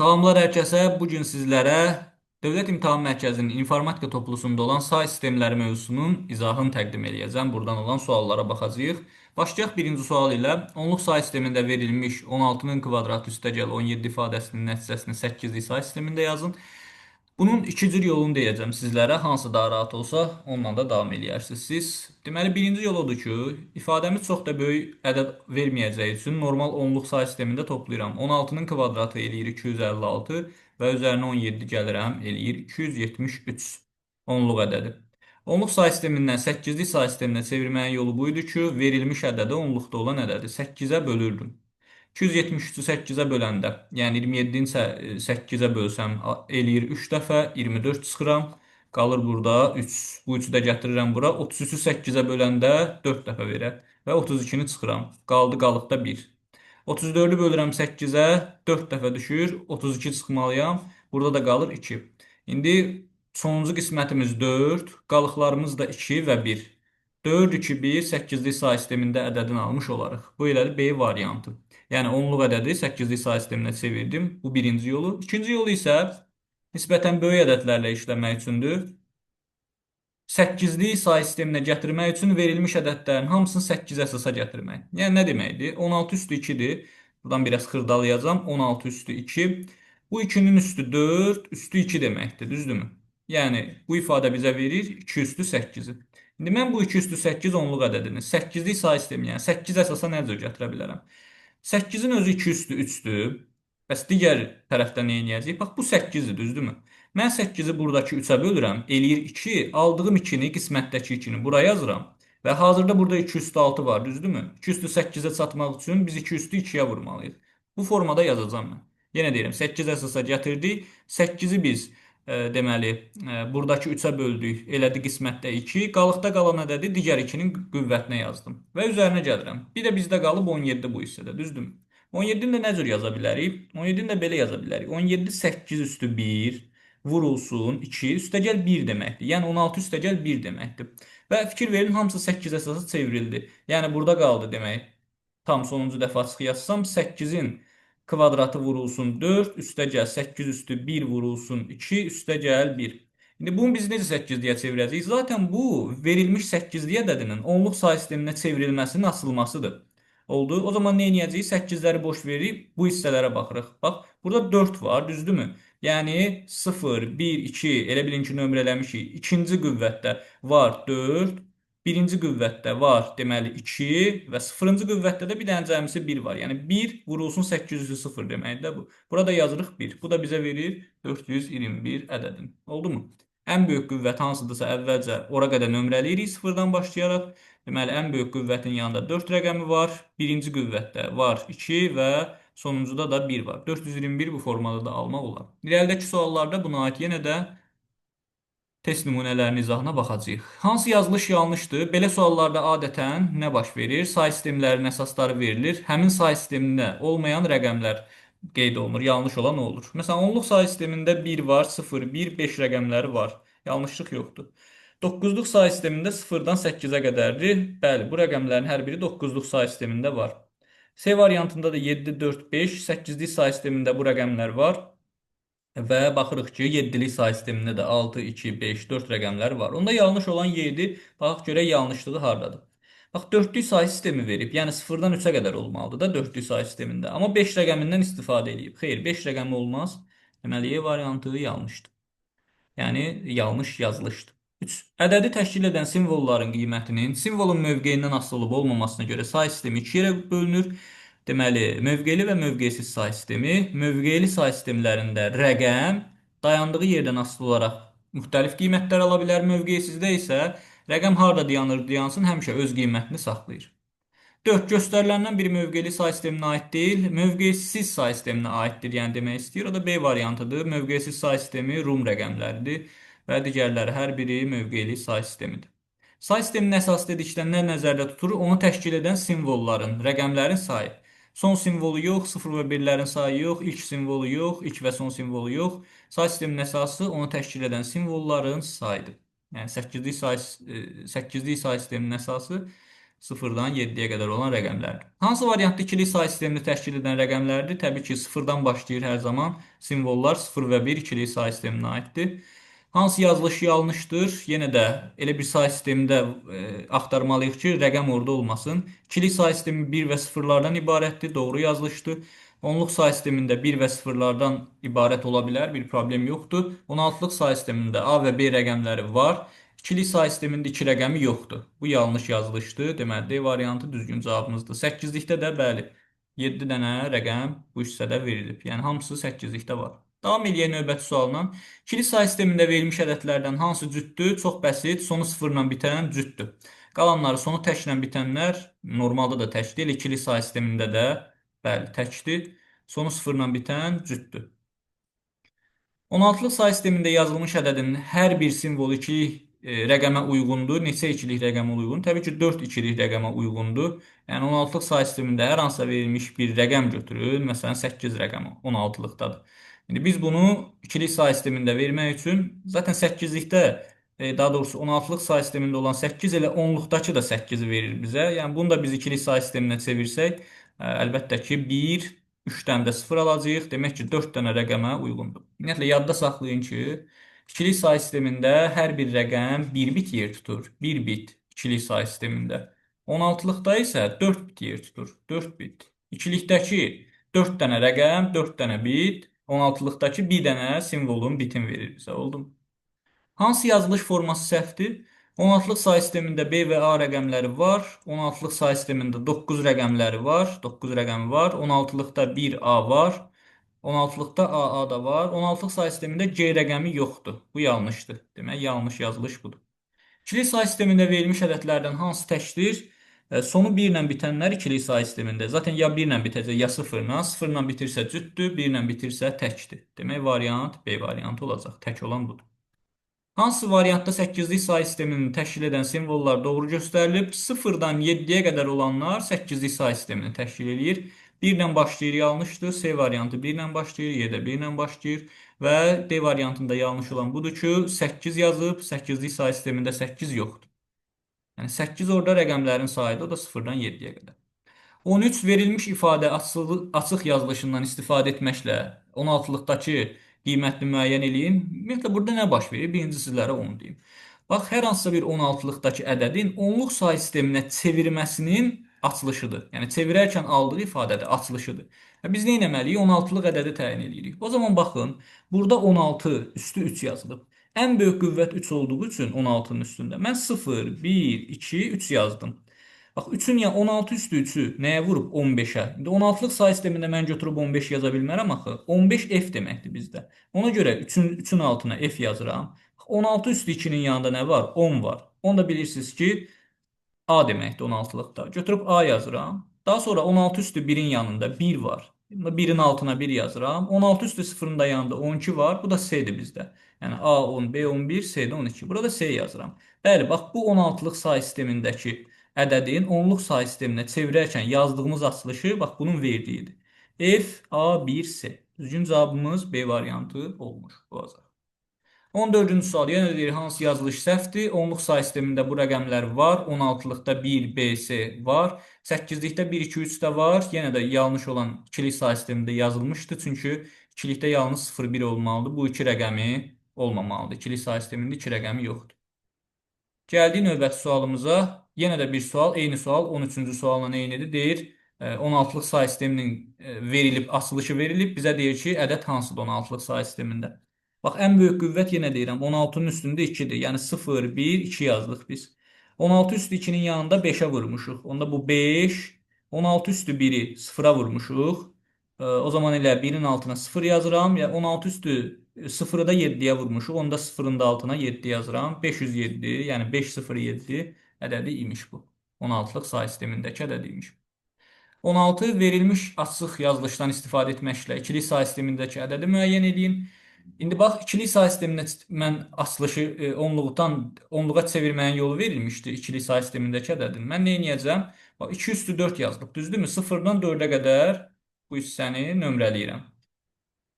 Salamlar hər kəsə. Bu gün sizlərə Dövlət İmtahan Mərkəzinin informatika toplusunda olan say sistemləri mövzusunun izahını təqdim eləyəcəm. Buradan olan suallara baxacağıq. Başlayaq birinci sual ilə. Onluq say sistemində verilmiş 16-nın kvadratı üstəgəl 17 ifadəsinin nəticəsini 8-lik say sistemində yazın. Bunun iki cür yolunu deyəcəm sizlərə. Hansı daha rahat olsa, onunla da davam eləyərsiniz siz. Deməli, birinci yol odur ki, ifadəmiz çox da böyük ədəd verməyəcəyi üçün normal onluq say sistemində toplayıram. 16-nın kvadratı eləyir 256 və üzərinə 17 gəlirəm, eləyir 273 onluq ədədi. Onluq say sistemindən 8-lik say sisteminə çevirməyin yolu bu idi ki, verilmiş ədədi onluqda olan ədədi 8-ə bölürdüm. 273-ü 8-ə böləndə, yəni 27-ni 8-ə bölsəm eləyir 3 dəfə, 24 çıxıram. Qalır burada 3. Bu 3-ü də gətirirəm bura. 33-ü 8-ə böləndə 4 dəfə verər və 32-ni çıxıram. Qaldı qalıqda 1. 34-ü bölürəm 8-ə, 4 dəfə düşür. 32 çıxmalıyam. Burada da qalır 2. İndi sonuncu qismətimiz 4, qalıqlarımız da 2 və 1. 4, 2, 1, 8-lik say sistemində ədədini almış olarıq. Bu elədir B variantı. Yəni onluq ədədi 8-lik say sisteminə çevirdim. Bu birinci yolu. İkinci yolu isə nisbətən böyük ədədlərlə işləmək üçündür. 8-lik say sisteminə gətirmək üçün verilmiş ədədlərin hamısını 8 əsasa gətirmək. Yəni nə deməkdir? 16 üstü 2-dir. Buradan biraz xırdalayacağam. 16 üstü 2. Bu 2-nin üstü 4, üstü 2 deməkdir, düzdürmü? Yəni bu ifadə bizə verir 2 üstü 8-i. İndi mən bu 2 üstü 8 onluq ədədini 8-lik say sistemi, yəni 8 əsasa nə cür gətirə bilərəm? 8-in özü 2 üstü 3-dür. Bəs digər tərəfdə nə edəcəyik? Bax, bu 8-dir, düzdürmü? Mən 8-i buradakı 3-ə bölürəm, eləyir 2. Aldığım 2-ni, qismətdəki 2-ni bura yazıram. Və hazırda burada 2 üstü 6 var, düzdürmü? 2 üstü 8-ə çatmaq üçün biz 2 üstü 2-yə vurmalıyıq. Bu formada yazacağam mən. Yenə deyirəm, 8 əsasa gətirdik. 8-i biz deməli, buradakı 3-ə böldük, elədi qismətdə 2. Qalıqda qalan ədədi digər 2-nin qüvvətinə yazdım. Və üzərinə gəlirəm. Bir də bizdə qalıb 17 bu hissədə, düzdürmü? 17-ni də nə cür yaza bilərik? 17-ni də belə yaza bilərik. 17 8 üstü 1 vurulsun 2 üstəgəl 1 deməkdir. Yəni 16 üstəgəl 1 deməkdir. Və fikir verin, hamısı 8 əsası çevrildi. Yəni burada qaldı demək. Tam sonuncu dəfə açıq yazsam 8-in kvadratı vurulsun 4, üstəgəl 8 üstü 1 vurulsun 2, üstəgəl 1. İndi bunu biz necə 8-liyə çevirəcəyik? Zaten bu verilmiş 8-li ədədinin onluq say sisteminə çevrilməsinin açılmasıdır. Oldu. O zaman nə edəcəyik? 8-ləri boş verib bu hissələrə baxırıq. Bax, burada 4 var, düzdürmü? Yəni 0, 1, 2, elə bilin ki, nömrələmişik. İkinci qüvvətdə var 4, birinci qüvvətdə var, deməli 2 və sıfırıncı qüvvətdə də bir dənə cəmisi 1 var. Yəni 1 vurulsun 8 üstü 0 deməkdir də bu. Burada yazırıq 1. Bu da bizə verir 421 ədədini. Oldu mu? Ən böyük qüvvət hansıdırsa əvvəlcə ora qədər nömrələyirik sıfırdan başlayaraq. Deməli, ən böyük qüvvətin yanında 4 rəqəmi var. Birinci qüvvətdə var 2 və sonuncuda da 1 var. 421 bu formada da almaq olar. İrəlidəki suallarda buna aid yenə də test nümunələrinin izahına baxacağıq. Hansı yazılış yanlışdır? Belə suallarda adətən nə baş verir? Say sistemlərinin əsasları verilir. Həmin say sistemində olmayan rəqəmlər qeyd olunur. Yanlış olan olur. Məsələn, onluq say sistemində 1 var, 0, 1, 5 rəqəmləri var. Yanlışlıq yoxdur. 9-luq say sistemində 0-dan 8-ə qədərdir. Bəli, bu rəqəmlərin hər biri 9-luq say sistemində var. C variantında da 7, 4, 5, 8-lik say sistemində bu rəqəmlər var. Və baxırıq ki, 7-lik say sistemində də 6, 2, 5, 4 rəqəmlər var. Onda yanlış olan 7, baxaq görək yanlışlığı hardadır. Bax, 4-lük say sistemi verib, yəni 0-dan 3-ə qədər olmalıdır da 4-lük say sistemində. Amma 5 rəqəmindən istifadə eləyib. Xeyr, 5 rəqəmi olmaz. Deməli, E variantı yanlışdır. Yəni, yanlış yazılışdır. 3. Ədədi təşkil edən simvolların qiymətinin simvolun mövqeyindən asılı olub olmamasına görə say sistemi iki yerə bölünür. Deməli, mövqeli və mövqesiz say sistemi. Mövqeli say sistemlərində rəqəm dayandığı yerdən asılı olaraq müxtəlif qiymətlər ala bilər. Mövqesizdə isə rəqəm harda dayanır, dayansın, həmişə öz qiymətini saxlayır. 4. Göstəriləndən biri mövqeli say sisteminə aid deyil, mövqesiz say sisteminə aiddir, yəni demək istəyir. O da B variantıdır. Mövqesiz say sistemi Rum rəqəmləridir və digərləri hər biri mövqeli say sistemidir. Say sisteminin əsası dedikdə nə nəzərdə tutulur? Onu təşkil edən simvolların, rəqəmlərin sayı. Son simvolu yox, 0 və 1-lərin sayı yox, ilk simvolu yox, ilk və son simvolu yox. Say sisteminin əsası onu təşkil edən simvolların sayıdır. Yəni 8-lik say sisteminin əsası 0-dan 7-yə qədər olan rəqəmlərdir. Hansı variantda ikilik say sistemini təşkil edən rəqəmlərdir? Təbii ki, 0-dan başlayır hər zaman. Simvollar 0 və 1 ikilik say sisteminə aiddir. Hansı yazılış yanlışdır? Yenə də elə bir say sistemində axtarmalıyıq ki, rəqəm orada olmasın. İkilik say sistemi 1 və 0-lardan ibarətdir. Doğru yazılışdır. Onluq say sistemində 1 və 0-lardan ibarət ola bilər, bir problem yoxdur. 16-lıq say sistemində A və B rəqəmləri var. İkilik say sistemində 2 rəqəmi yoxdur. Bu yanlış yazılışdır. Deməli, D variantı düzgün cavabımızdır. 8-likdə də bəli, 7 dənə rəqəm bu hissədə verilib. Yəni, hamısı 8-likdə var. Davam eləyək növbəti sualla. İkilik say sistemində verilmiş ədədlərdən hansı cütdür? Çox bəsit, sonu 0-la bitən cütdür. Qalanları sonu təklə bitənlər normalda da tək deyil. İkilik say sistemində də bəli, təkdir. Sonu 0-la bitən cütdür. 16-lıq say sistemində yazılmış ədədin hər bir simvolu ikilik rəqəmə uyğundur. Neçə ikilik rəqəmə uyğun? Təbii ki, 4 ikilik rəqəmə uyğundur. Yəni, 16-lıq say sistemində hər hansısa verilmiş bir rəqəm götürün. Məsələn, 8 rəqəmi 16-lıqdadır. İndi biz bunu ikilik say sistemində vermək üçün zaten 8-likdə, daha doğrusu 16-lıq say sistemində olan 8 elə 10-luqdakı da 8-i verir bizə. Yəni, bunu da biz ikilik say sisteminə çevirsək, əlbəttə ki, 1, 3 dənə də 0 alacağıq. Demək ki, 4 dənə rəqəmə uyğundur. Ümumiyyətlə, yadda saxlayın ki, ikilik say sistemində hər bir rəqəm 1 bit yer tutur. 1 bit ikilik say sistemində. 16-lıqda isə 4 bit yer tutur. 4 bit. İkilikdəki 4 dənə rəqəm, 4 dənə bit, 16-lıqdakı bir dənə simvolun bitin verir bizə. Oldu mu? Hansı yazılış forması səhvdir? 16-lıq say sistemində B və A rəqəmləri var. 16-lıq say sistemində 9 rəqəmləri var. 9 rəqəmi var. 16-lıqda 1A var. 16-lıqda AA da var. 16-lıq say sistemində C rəqəmi yoxdur. Bu yanlışdır. Demək, yanlış yazılış budur. İkilik say sistemində verilmiş ədədlərdən hansı təkdir? Sonu 1 ilə bitənlər ikilik say sistemində. Zaten ya 1 ilə bitəcək, ya 0 ilə. 0 ilə bitirsə cütdür, 1 ilə bitirsə təkdir. Demək, variant B variantı olacaq. Tək olan budur. Hansı variantda 8-lik say sistemini təşkil edən simvollar doğru göstərilib? 0-dan 7-yə qədər olanlar 8-lik say sistemini təşkil eləyir. 1 ilə başlayır, yanlışdır. C variantı 1 ilə başlayır, Y də 1 ilə başlayır. Və D variantında yanlış olan budur ki, 8 yazıb, 8-lik say sistemində 8 yoxdur. Yəni 8 orada rəqəmlərin sayıdır, o da 0-dan 7-yə qədər. 13 verilmiş ifadə açıq yazılışından istifadə etməklə 16-lıqdakı qiymətini müəyyən eləyin. Ümumiyyətlə, burada nə baş verir? Birinci sizlərə onu deyim. Bax, hər hansısa bir 16-lıqdakı ədədin onluq say sisteminə çevirməsinin açılışıdır. Yəni, çevirərkən aldığı ifadədə açılışıdır. Biz nə etməliyik? 16-lıq ədədi təyin edirik. O zaman baxın, burada 16 üstü 3 yazılıb. Ən böyük qüvvət 3 olduğu üçün 16-nın üstündə. Mən 0, 1, 2, 3 yazdım. Bax, 3-ün ya 16 üstü 3-ü nəyə vurub? 15-ə. İndi 16-lıq say sistemində mən götürüb 15 yaza bilmərəm axı. 15 F deməkdir bizdə. Ona görə 3-ün altına F yazıram. Bax, 16 üstü 2-nin yanında nə var? 10 var. Onu da bilirsiniz ki, A deməkdir 16-lıqda. Götürüb A yazıram. Daha sonra 16 üstü 1-in yanında 1 var. 1-in altına 1 yazıram. 16 üstü 0-ın da yanında 12 var. Bu da C-dir bizdə. Yəni A 10, B 11, C də 12. Burada C yazıram. Bəli, bax bu 16-lıq say sistemindəki ədədin onluq say sisteminə çevirərkən yazdığımız açılışı bax bunun verdiyidir. F, A, 1, C. Düzgün cavabımız B variantı olmuş olacaq. 14-cü sual yenə deyir hansı yazılış səhvdir? Onluq say sistemində bu rəqəmlər var. 16-lıqda 1, B, C var. 8-likdə 1, 2, 3 də var. Yenə də yanlış olan ikilik say sistemində yazılmışdı. Çünki ikilikdə yalnız 0, 1 olmalıdır. Bu iki rəqəmi olmamalıdır. İkilik say sistemində iki rəqəmi yoxdur. Gəldik növbəti sualımıza. Yenə də bir sual, eyni sual, 13-cü sualla eynidir. Deyir, 16-lıq say sisteminin verilib, açılışı verilib. Bizə deyir ki, ədəd hansıdır 16-lıq say sistemində? Bax, ən böyük qüvvət yenə deyirəm, 16-nın üstündə 2-dir. Yəni 0, 1, 2 yazdıq biz. 16 üstü 2-nin yanında 5-ə vurmuşuq. Onda bu 5, 16 üstü 1-i 0-a vurmuşuq. O zaman elə 1-in altına 0 yazıram. Yəni 16 üstü 0-ı da 7-yə vurmuşuq. Onda 0-ın da altına 7 yazıram. 507, yəni 507 ədədi imiş bu. 16-lıq say sistemindəki ədədi imiş. 16 verilmiş açıq yazılışdan istifadə etməklə ikilik say sistemindəki ədədi müəyyən edin. İndi bax, ikilik say sistemində mən açılışı onluğa çevirməyin yolu verilmişdi ikilik say sistemindəki ədədin. Mən nə edəcəm? Bax, 2 üstü 4 yazdıq. Düzdürmü? 0-dan 4-ə qədər bu hissəni nömrələyirəm.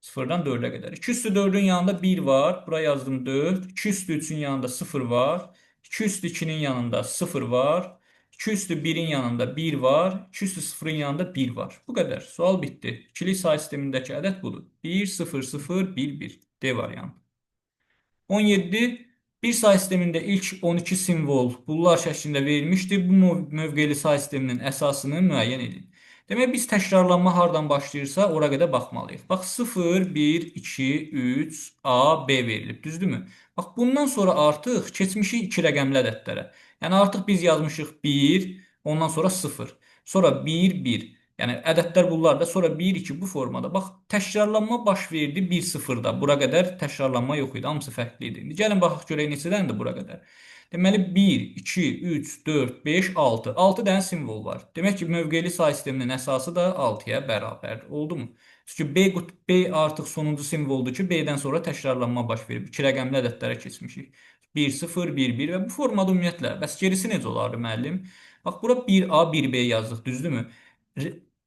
0-dan 4-ə qədər. 2 üstü 4-ün yanında 1 var. Bura yazdım 4. 2 üstü 3-ün yanında 0 var. 2 üstü 2-nin yanında 0 var. 2 üstü 1-in yanında 1 var. 2 üstü 0-ın yanında 1 var. Bu qədər. Sual bitdi. İkilik say sistemindəki ədəd budur. 1, 0, 0, 1, 1. D variantı. 17. Bir say sistemində ilk 12 simvol bunlar şəklində verilmişdir. Bu mövqeli say sisteminin əsasını müəyyən edin. Demək, biz təkrarlanma hardan başlayırsa, ora qədər baxmalıyıq. Bax, 0, 1, 2, 3, A, B verilib. Düzdürmü? Bax, bundan sonra artıq keçmişik 2 rəqəmli ədədlərə. Yəni, artıq biz yazmışıq 1, ondan sonra 0. Sonra 1, 1. Yəni, ədədlər bunlar da. Sonra 1, 2 bu formada. Bax, təkrarlanma baş verdi 1, 0-da. Bura qədər təkrarlanma yox idi. Hamısı fərqli idi. İndi gəlin, baxaq görək neçədəndir bura qədər. Deməli, 1, 2, 3, 4, 5, 6. 6 dənə simvol var. Demək ki, mövqeli say sisteminin əsası da 6-ya bərabərdir. Oldu mu? Çünki B artıq sonuncu simvoldur ki, B-dən sonra təkrarlanma baş verib. 2 rəqəmli ədədlərə keçmişik. 1, 0, 1, 1 və bu formada ümumiyyətlə. Bəs gerisi necə olardı müəllim? Bax, bura 1A, 1B yazdıq, düzdürmü?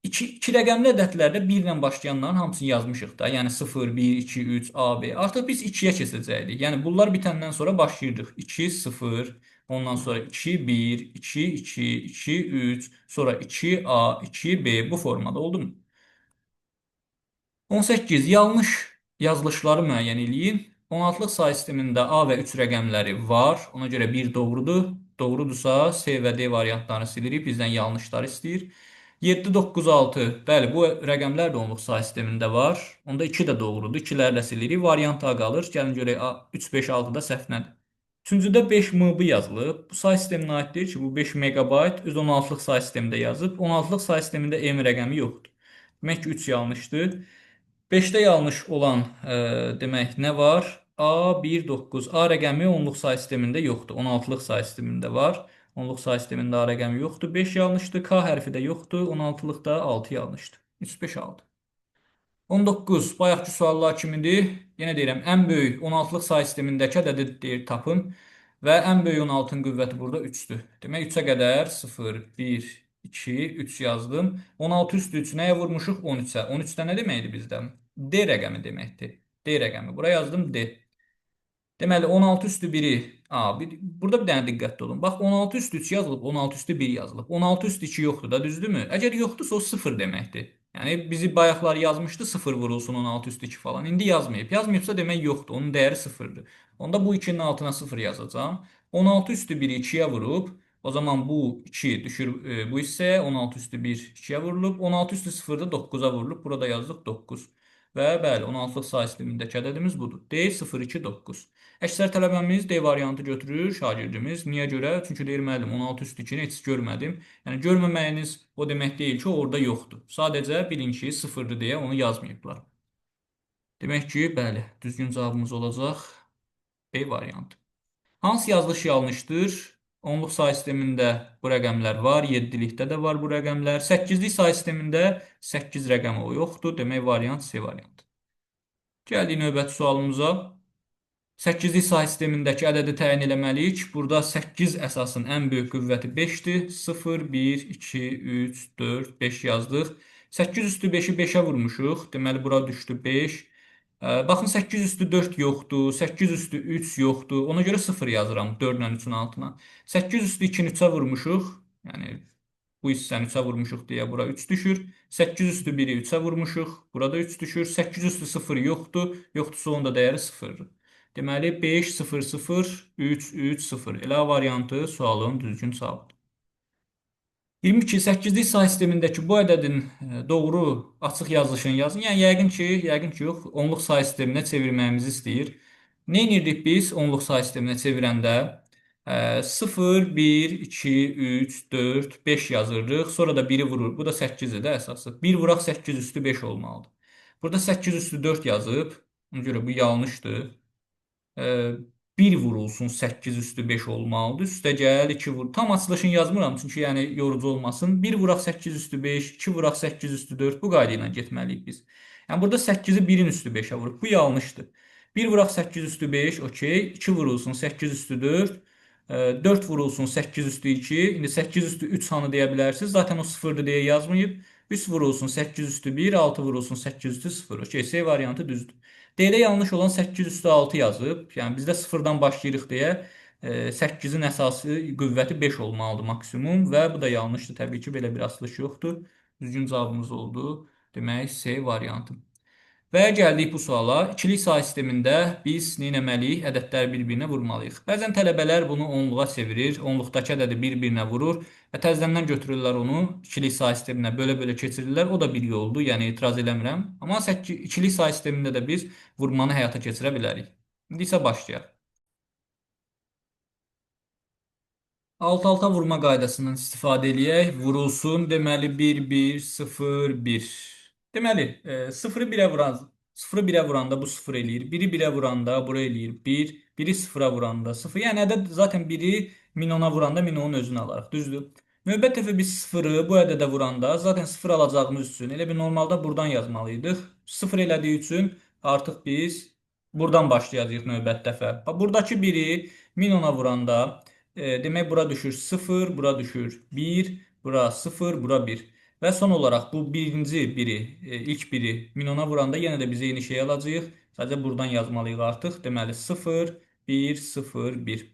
İki rəqəmli ədədlərdə 1 ilə başlayanların hamısını yazmışıq da. Yəni 0, 1, 2, 3, A, B. Artıq biz 2-yə keçəcəkdik. Yəni bunlar bitəndən sonra başlayırdıq. 2, 0, ondan sonra 2, 1, 2, 2, 2, 3, sonra 2, A, 2, B bu formada oldu mu? 18. Yanlış yazılışları müəyyən eləyin. 16-lıq say sistemində A və 3 rəqəmləri var. Ona görə 1 doğrudur. Doğrudursa C və D variantlarını silirik. Bizdən yanlışları istəyir. 7, 9, 6. Bəli, bu rəqəmlər də onluq say sistemində var. Onda 2 də doğrudur. 2-lərlə silirik. Variant A qalır. Gəlin görək A, 3, 5, 6-da səhv nədir? Üçüncüdə 5 MB yazılıb. Bu say sisteminə aid deyil ki, bu 5 megabayt öz 16-lıq say sistemində yazıb. 16-lıq say sistemində M rəqəmi yoxdur. Demək ki, 3 yanlışdır. 5-də yanlış olan demək nə var? A, 1, 9. A rəqəmi onluq say sistemində yoxdur. 16-lıq say sistemində var. Onluq say sistemində A rəqəmi yoxdur. 5 yanlışdır. K hərfi də yoxdur. 16-lıqda 6 yanlışdır. 3, 5, 6. 19. Bayaqki suallar kimidir? Yenə deyirəm, ən böyük 16-lıq say sistemindəki ədədi deyir, tapın. Və ən böyük 16-nın qüvvəti burada 3-dür. Demək, 3-ə qədər 0, 1, 2, 3 yazdım. 16 üstü 3 nəyə vurmuşuq? 13-ə. 13-də nə deməkdir bizdə? D rəqəmi deməkdir. D rəqəmi. Bura yazdım D. Deməli, 16 üstü 1-i, burada bir dənə diqqətli olun. Bax, 16 üstü 3 yazılıb, 16 üstü 1 yazılıb. 16 üstü 2 yoxdur da, düzdürmü? Əgər yoxdursa, o 0 deməkdir. Yəni, bizi bayaqlar yazmışdı, 0 vurulsun 16 üstü 2 falan. İndi yazmayıb. Yazmayıbsa demək yoxdur, onun dəyəri 0-dır. Onda bu 2-nin altına 0 yazacağam. 16 üstü 1-i 2-yə vurub, o zaman bu 2 düşür bu hissəyə, 16 üstü 1 2-yə vurulub, 16 üstü 0-da 9-a vurulub. Burada yazdıq 9. Və bəli, 16-lıq say sistemindəki ədədimiz budur. D 0, 2, 9. Əksər tələbəmiz D variantı götürür, şagirdimiz. Niyə görə? Çünki deyir, müəllim, 16 üstü 2-ni heç görmədim. Yəni, görməməyiniz o demək deyil ki, orada yoxdur. Sadəcə bilin ki, 0-dır deyə onu yazmayıblar. Demək ki, bəli, düzgün cavabımız olacaq B variantı. Hansı yazılış yanlışdır? Onluq say sistemində bu rəqəmlər var, 7-likdə də var bu rəqəmlər. 8-lik say sistemində 8 rəqəmi o yoxdur. Demək, variant C variantı. Gəldik növbəti sualımıza. 8-lik say sistemindəki ədədi təyin eləməliyik. Burada 8 əsasın ən böyük qüvvəti 5-dir. 0, 1, 2, 3, 4, 5 yazdıq. 8 üstü 5-i 5-ə vurmuşuq. Deməli, bura düşdü 5. Baxın, 8 üstü 4 yoxdur, 8 üstü 3 yoxdur. Ona görə 0 yazıram 4 ilə 3-ün altına. 8 üstü 2-ni 3-ə vurmuşuq. Yəni, bu hissəni 3-ə vurmuşuq deyə bura 3 düşür. 8 üstü 1-i 3-ə vurmuşuq. Burada 3 düşür. 8 üstü 0 yoxdur. Yoxdursa onun da dəyəri 0-dır. Deməli, 5, 0, 0, 3, 3, 0. Elə A variantı sualın düzgün cavabıdır. 22, 8-lik say sistemindəki bu ədədin doğru açıq yazılışını yazın. Yəni, yəqin ki yox, onluq say sisteminə çevirməyimizi istəyir. Nə edirdik biz onluq say sisteminə çevirəndə? 0, 1, 2, 3, 4, 5 yazırdıq. Sonra da 1-i vurur. Bu da 8-dir də əsası. 1 vuraq 8 üstü 5 olmalıdır. Burada 8 üstü 4 yazıb. Ona görə bu yanlışdır. 1 vurulsun 8 üstü 5 olmalıdır. Üstə gəl 2 vur. Tam açılışını yazmıram çünki yəni yorucu olmasın. 1 vuraq 8 üstü 5, 2 vuraq 8 üstü 4. Bu qayda ilə getməliyik biz. Yəni burada 8-i 1-in üstü 5-ə vurub. Bu yanlışdır. 1 vuraq 8 üstü 5, okey. 2 vurulsun 8 üstü 4. 4 vurulsun 8 üstü 2. İndi 8 üstü 3 hanı deyə bilərsiniz. Zaten o 0-dır deyə yazmayıb. 3 vurulsun 8 üstü 1, 6 vurulsun 8 üstü 0. Okey, C variantı düzdür. D-də yanlış olan 8 üstü 6 yazıb. Yəni bizdə 0-dan başlayırıq deyə 8-in əsası qüvvəti 5 olmalıdır maksimum və bu da yanlışdır. Təbii ki, belə bir asılış yoxdur. Düzgün cavabımız oldu. Demək, C variantı. Və gəldik bu suala. İkilik say sistemində biz nə etməliyik? Ədədləri bir-birinə vurmalıyıq. Bəzən tələbələr bunu onluğa çevirir. Onluqdakı ədədi bir-birinə vurur və təzədən götürürlər onu ikilik say sisteminə bölə-bölə keçirirlər. O da bir yoldur, yəni etiraz eləmirəm. Amma ikilik say sistemində də biz vurmanı həyata keçirə bilərik. İndi isə başlayaq. Alt-alta vurma qaydasından istifadə eləyək. Vurulsun. Deməli, 1, 1, 0, 1. Deməli, 0-ı 1-ə vuran, 0-ı 1-ə vuranda bu 0 eləyir. 1-i 1-ə vuranda bura eləyir 1. 1-i 0-a vuranda 0. Yəni, ədəd zaten 1-i 1010-a vuranda 1010-un özünü alarıq. Düzdür? Növbət dəfə biz 0-ı bu ədədə vuranda zaten 0 alacağımız üçün elə bir normalda buradan yazmalıydıq. 0 elədiyi üçün artıq biz buradan başlayacağıq növbət dəfə. Bax, buradakı 1-i 1010-a vuranda demək, bura düşür 0, bura düşür 1, bura 0, bura 1. Və son olaraq bu birinci biri, ilk biri 1010-a vuranda yenə də biz eyni şeyi alacağıq. Sadəcə buradan yazmalıyıq artıq. Deməli, 0, 1, 0, 1.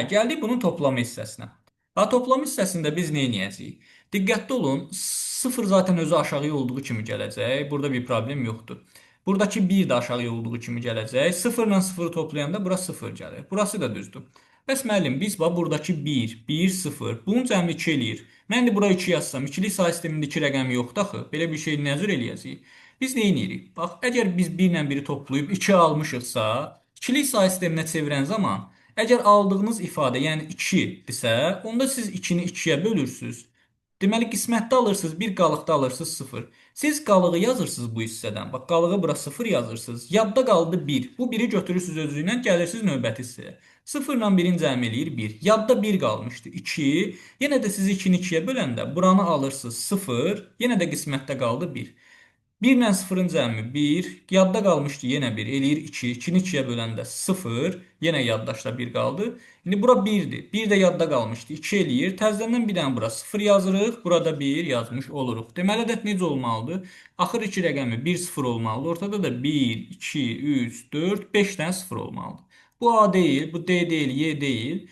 Gəldik bunun toplama hissəsinə. Toplama hissəsində biz nə edəcəyik? Diqqətli olun, 0 zaten özü aşağıya olduğu kimi gələcək. Burada bir problem yoxdur. Buradakı 1 də aşağıya olduğu kimi gələcək. 0 ilə 0-ı toplayanda bura 0 gəlir. Burası da düzdür. Bəs müəllim, biz bax buradakı 1, 1, 0, bunun cəmi 2 eləyir. Mən də bura 2 yazsam, ikilik say sistemində 2 rəqəmi yoxdur axı. Belə bir şey nə cür eləyəcəyik? Biz nə edirik? Bax, əgər biz 1 ilə 1-i toplayıb 2 almışıqsa, ikilik say sisteminə çevirən zaman, əgər aldığınız ifadə, yəni 2 idirsə, onda siz 2-ni 2-yə bölürsünüz. Deməli, qismətdə alırsınız, bir qalıqda alırsınız 0. Siz qalığı yazırsınız bu hissədən. Bax, qalığı bura 0 yazırsınız. Yadda qaldı 1. Bu 1-i götürürsünüz özü ilə, gəlirsiniz növbəti hissəyə. 0 ilə 1-in cəmi eləyir 1. Yadda 1 qalmışdı 2. Yenə də siz 2-ni 2-yə böləndə buranı alırsınız 0. Yenə də qismətdə qaldı 1. 1 ilə 0-ın cəmi 1. Yadda qalmışdı yenə 1. Eləyir 2. 2-ni 2-yə böləndə 0. Yenə yaddaşda 1 qaldı. İndi bura 1-dir. 1 də yadda qalmışdı. 2 eləyir. Təzədən bir dənə bura 0 yazırıq. Burada 1 yazmış oluruq. Deməli, ədəd necə olmalıdır? Axır 2 rəqəmi 1, 0 olmalıdır. Ortada da 1, 2, 3, 4, 5 dənə 0 olmalıdır. Bu A deyil, bu D deyil, Y deyil.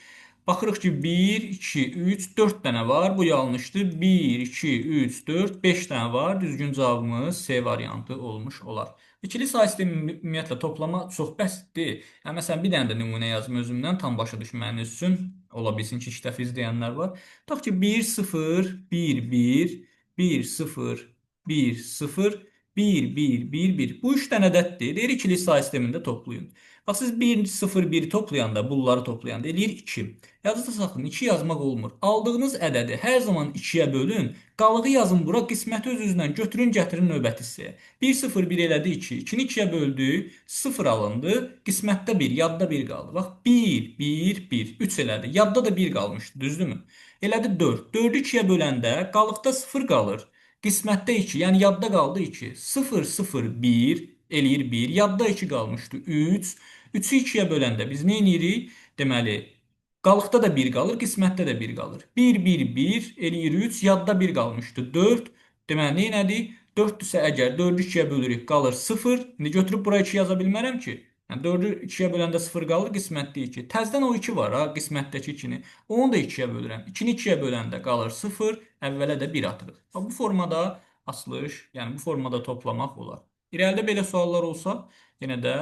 Baxırıq ki, 1, 2, 3, 4 dənə var. Bu yanlışdır. 1, 2, 3, 4, 5 dənə var. Düzgün cavabımız C variantı olmuş olar. İkili say sistemi ümumiyyətlə toplama çox bəsitdir. Məsələn, bir dənə də nümunə yazım özümdən tam başa düşməyiniz üçün. Ola bilsin ki, ilk dəfə izləyənlər var. Tutaq ki, 1, 0, 1, 1, 1, 0, 1, 0, 1, 1, 1, 1. Bu 3 dənə ədəddir. Deyir, ikili say sistemində toplayın. Bax, siz 1, 0, 1 toplayanda, bunları toplayanda eləyir 2. Yadınızda saxlayın, 2 yazmaq olmur. Aldığınız ədədi hər zaman 2-yə bölün, qalığı yazın bura, qisməti öz-özünə götürün, gətirin növbəti hissəyə. 1, 0, 1 elədi 2. 2-ni 2-yə böldük, 0 alındı, qismətdə 1, yadda 1 qaldı. Bax, 1, 1, 1, 3 elədi. Yadda da 1 qalmışdı, düzdürmü? Elədi 4. 4-ü 2-yə böləndə qalıqda 0 qalır. Qismətdə 2, yəni yadda qaldı 2. 0, 0, 1 eləyir 1. Yadda 2 qalmışdı 3. 3-ü 2-yə böləndə biz nə edirik? Deməli, qalıqda da 1 qalır, qismətdə də 1 qalır. 1, 1, 1 eləyir 3, yadda 1 qalmışdı 4. Deməli, nə elədik? 4-dürsə əgər 4-ü 2-yə bölürük, qalır 0. İndi götürüb bura 2 yaza bilmərəm ki. Yəni, 4-ü 2-yə böləndə 0 qalır, qismətdə 2. Təzdən o 2 var ha, qismətdəki 2-ni. Onu da 2-yə bölürəm. 2-ni 2-yə böləndə qalır 0, əvvələ də 1 atırıq. Bax, bu formada asılış, yəni bu formada toplamaq olar. İrəlidə belə suallar olsa, yenə də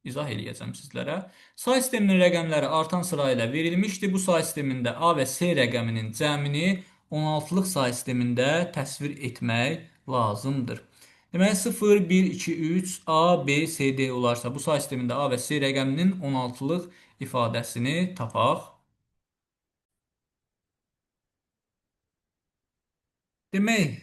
izah eləyəcəm sizlərə. Say sisteminin rəqəmləri artan sıra ilə verilmişdi. Bu say sistemində A və S rəqəminin cəmini 16-lıq say sistemində təsvir etmək lazımdır. Deməli, 0, 1, 2, 3, A, B, C, D olarsa bu say sistemində A və S rəqəminin 16-lıq ifadəsini tapaq. Demək,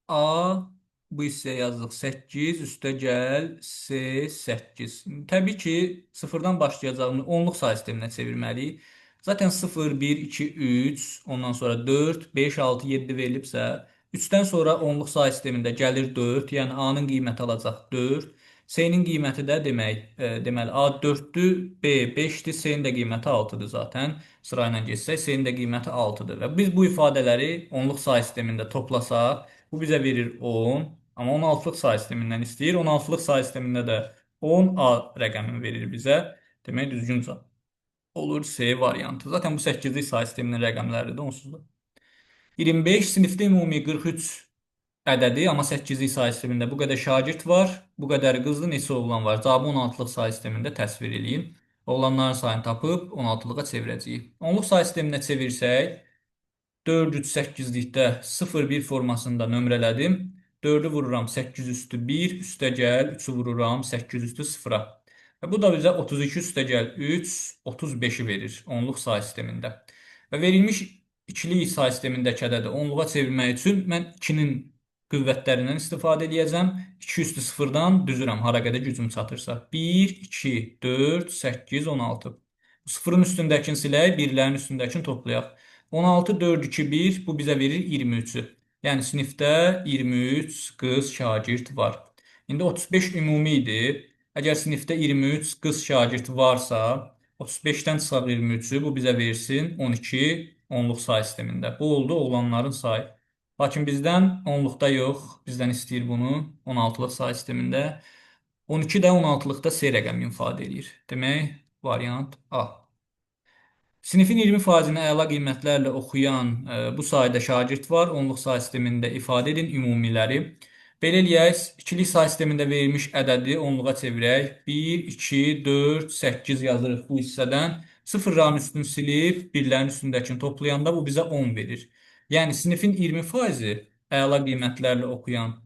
A bu hissəyə yazdıq 8, üstə gəl C 8. Təbii ki, sıfırdan başlayacağımız onluq say sisteminə çevirməliyik. Zaten 0, 1, 2, 3, ondan sonra 4, 5, 6, 7 verilibsə, 3-dən sonra onluq say sistemində gəlir 4, yəni A-nın qiyməti alacaq 4. C-nin qiyməti də deməli A 4-dür, B 5-dir, C-nin də qiyməti 6-dır zaten. Sırayla getsək, C-nin də qiyməti 6-dır. Və biz bu ifadələri onluq say sistemində toplasaq, bu bizə verir 10, amma 16-lıq say sistemindən istəyir. 16-lıq say sistemində də 10 A rəqəmini verir bizə. Demək, düzgün cavab. Olur C variantı. Zaten bu 8-lik say sisteminin rəqəmləridir onsuz da. 25 sinifdə ümumi 43 ədədi, amma 8-lik say sistemində bu qədər şagird var, bu qədər qızlı neçə oğlan var? Cavabı 16-lıq say sistemində təsvir eləyin. Oğlanların sayını tapıb 16-lığa çevirəcəyik. 10-luq say sisteminə çevirsək, 4, 3, 8-likdə 0, 1 formasında nömrələdim. 4-ü vururam 8 üstü 1, üstə gəl, 3-ü vururam 8 üstü 0-a. Və bu da bizə 32 üstə gəl 3, 35-i verir 10-luq say sistemində. Və verilmiş ikilik say sistemindəki ədədi 10-luğa çevirmək üçün mən 2-nin qüvvətlərindən istifadə edəcəm. 2 üstü 0-dan düzürəm hara qədər gücüm çatırsa. 1, 2, 4, 8, 16. Sıfırın üstündəkini silək, birlərin üstündəkini toplayaq. 16, 4, 2, 1, bu bizə verir 23-ü. Yəni sinifdə 23 qız şagird var. İndi 35 ümumi idi. Əgər sinifdə 23 qız şagird varsa, 35-dən çıxaq 23-ü, bu bizə versin 12 onluq say sistemində. Bu oldu oğlanların sayı. Lakin bizdən onluqda yox, bizdən istəyir bunu 16-lıq say sistemində. 12 də 16-lıqda C rəqəmi ifadə eləyir. Demək, variant A. Sinifin 20%-ni əla qiymətlərlə oxuyan bu sayda şagird var. Onluq say sistemində ifadə edin ümumiləri. Belə eləyək, ikilik say sistemində verilmiş ədədi onluğa çevirək. 1, 2, 4, 8 yazırıq bu hissədən. Sıfırların üstünü silib, birlərin üstündəkini toplayanda bu bizə 10 verir. Yəni, sinifin 20%-i əla qiymətlərlə oxuyan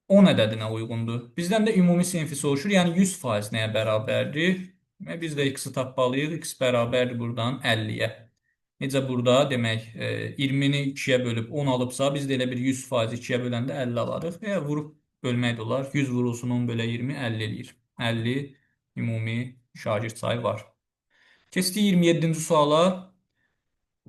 10 ədədinə uyğundur. Bizdən də ümumi sinfi soruşur, yəni 100% nəyə bərabərdir? Biz də x-i tapmalıyıq. X bərabərdir buradan 50-yə. Necə burada, demək, 20-ni 2-yə bölüb 10 alıbsa, biz də elə bir 100% 2-yə böləndə 50 alarıq. Və ya vurub bölmək də olar. 100 vurulsun 10 bölə 20, 50 eləyir. 50 ümumi şagird sayı var. Keçdik 27-ci suala.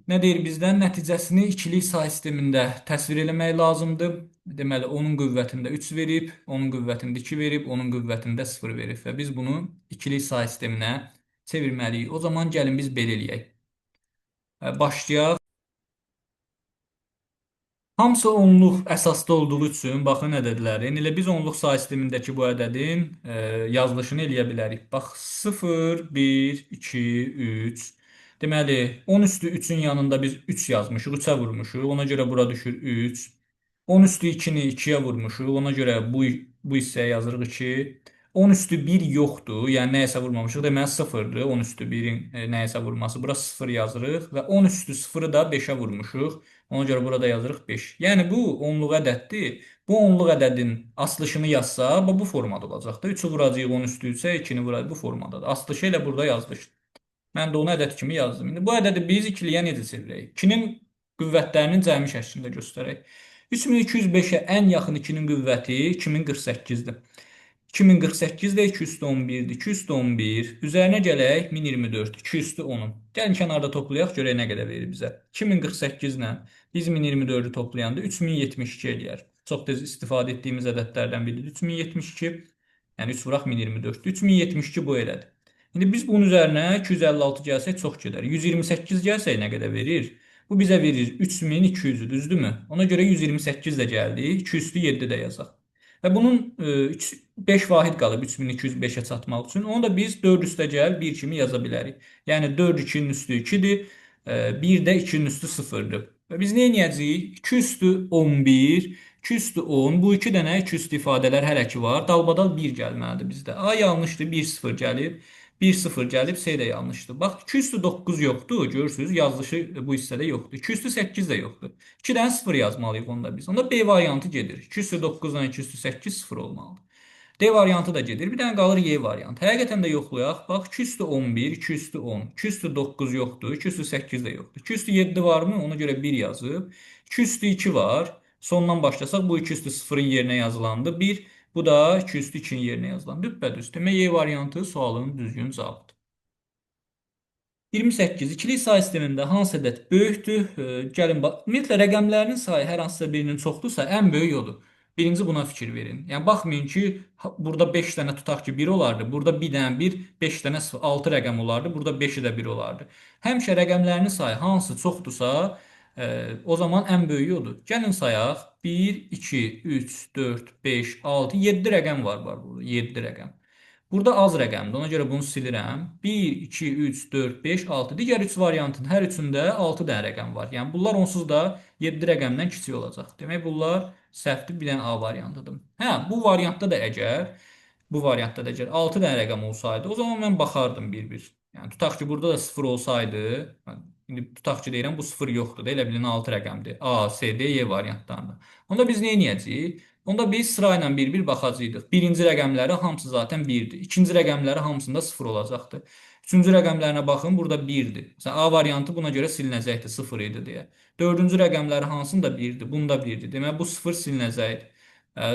Nə deyir bizdən? Nəticəsini ikilik say sistemində təsvir eləmək lazımdır. Deməli, onun qüvvətində 3 verib, onun qüvvətində 2 verib, onun qüvvətində 0 verib və biz bunu ikilik say sisteminə çevirməliyik. O zaman gəlin biz belə eləyək. Başlayaq. Hamısı onluq əsasda olduğu üçün, baxın ədədlərin. Elə biz onluq say sistemindəki bu ədədin yazılışını eləyə bilərik. Bax, 0, 1, 2, 3. Deməli, 10 üstü 3-ün yanında biz 3 yazmışıq, 3-ə vurmuşuq. Ona görə bura düşür 3. 10 üstü 2-ni 2-yə vurmuşuq. Ona görə bu hissəyə yazırıq 2. 10 üstü 1 yoxdur, yəni nəyəsə vurmamışıq. Deməli, 0-dır. 10 üstü 1-in nəyəsə vurması. Bura 0 yazırıq və 10 üstü 0-ı da 5-ə vurmuşuq. Ona görə burada yazırıq 5. Yəni, bu onluq ədəddir. Bu onluq ədədin asılışını yazsa, bu formada olacaqdır. 3-ü vuracağıq 10 üstü 3-ə, 2-ni vuracağıq bu formadadır. Asılışı elə burada yazılışdır. Mən də onu ədəd kimi yazdım. İndi bu ədədi biz ikiliyə necə çevirək? 2-nin qüvvətlərinin cəmi şəklində göstərək. 3205-ə ən yaxın 2-nin qüvvəti 2048-dir. 2048 də 2 üstü 11-dir. 2 üstü 11. Üzərinə gələk 1024. 2 üstü 10-un. Gəlin kənarda toplayaq, görək nə qədər verir bizə. 2048 ilə biz 1024-ü toplayanda 3072 eləyər. Çox tez istifadə etdiyimiz ədədlərdən biridir. 3072, yəni 3 vuraq 1024. 3072 bu elədir. İndi biz bunun üzərinə 256 gəlsək çox gedər. 128 gəlsək nə qədər verir? Bu bizə verir 3200-ü, düzdürmü? Ona görə 128 də gəldi. 2 üstü 7 də yazaq. Və bunun 5 vahid qalıb 3205-ə çatmaq üçün. Onu da biz 4 üstə gəl 1 kimi yaza bilərik. Yəni 4 2-nin üstü 2-dir, 1 də 2-nin üstü 0-dır. Və biz nə edəcəyik? 2 üstü 11, 2 üstü 10. Bu 2 dənə 2 üstü ifadələr hələ ki var. Dalbadal 1 gəlməlidir bizdə. A yanlışdır, 1 0 gəlib. 1 0 gəlib, C də yanlışdır. Bax, 2 üstü 9 yoxdur, görürsünüz, yazılışı bu hissədə yoxdur. 2 üstü 8 də yoxdur. 2 dənə 0 yazmalıyıq onda biz. Onda B variantı gedir. 2 üstü 9-dan 2 üstü 8 0 olmalıdır. D variantı da gedir. Bir dənə qalır Y variantı. Həqiqətən də yoxlayaq. Bax, 2 üstü 11, 2 üstü 10. 2 üstü 9 yoxdur, 2 üstü 8 də yoxdur. 2 üstü 7 varmı? Ona görə 1 yazıb. 2 üstü 2 var. Sondan başlasaq, bu 2 üstü 0-ın yerinə yazılandı. 1. Bu da 2 üstü 2-nin yerinə yazılan. Düppədüz. Demək, Y variantı sualın düzgün cavabıdır. 28. İkilik say sistemində hansı ədəd böyükdür? Gəlin, bax, ümumiyyətlə, rəqəmlərinin sayı hər hansısa birinin çoxdursa, ən böyük odur. Birinci buna fikir verin. Yəni, baxmayın ki, burada 5 dənə tutaq ki, 1 olardı. Burada 1 dənə 1, 5 dənə 6 rəqəm olardı. Burada 5-i də 1 olardı. Həmişə rəqəmlərinin sayı hansı çoxdursa, o zaman ən böyüyü odur. Gəlin sayaq. 1, 2, 3, 4, 5, 6, 7 rəqəm var burada. 7 rəqəm. Burada az rəqəmdir. Ona görə bunu silirəm. 1, 2, 3, 4, 5, 6. Digər 3 variantın hər üçündə 6 dənə rəqəm var. Yəni bunlar onsuz da 7 rəqəmdən kiçik olacaq. Demək bunlar səhvdir. Bir dənə A variantıdır. Hə, bu variantda da əgər 6 dənə rəqəm olsaydı, o zaman mən baxardım bir-bir. Yəni tutaq ki, burada da 0 olsaydı, indi tutaq ki, deyirəm bu 0 yoxdur da, elə bilin 6 rəqəmdir. A, C, D, Y variantlarında. Onda biz nə edəcəyik? Onda biz sırayla bir-bir baxacaqdıq. Birinci rəqəmləri hamısı zaten 1-dir. İkinci rəqəmləri hamısında 0 olacaqdır. Üçüncü rəqəmlərinə baxın, burada 1-dir. Məsələn, A variantı buna görə silinəcəkdir, 0 idi deyə. Dördüncü rəqəmləri hansında 1-dir, bunda 1-dir. Deməli, bu 0 silinəcəkdir.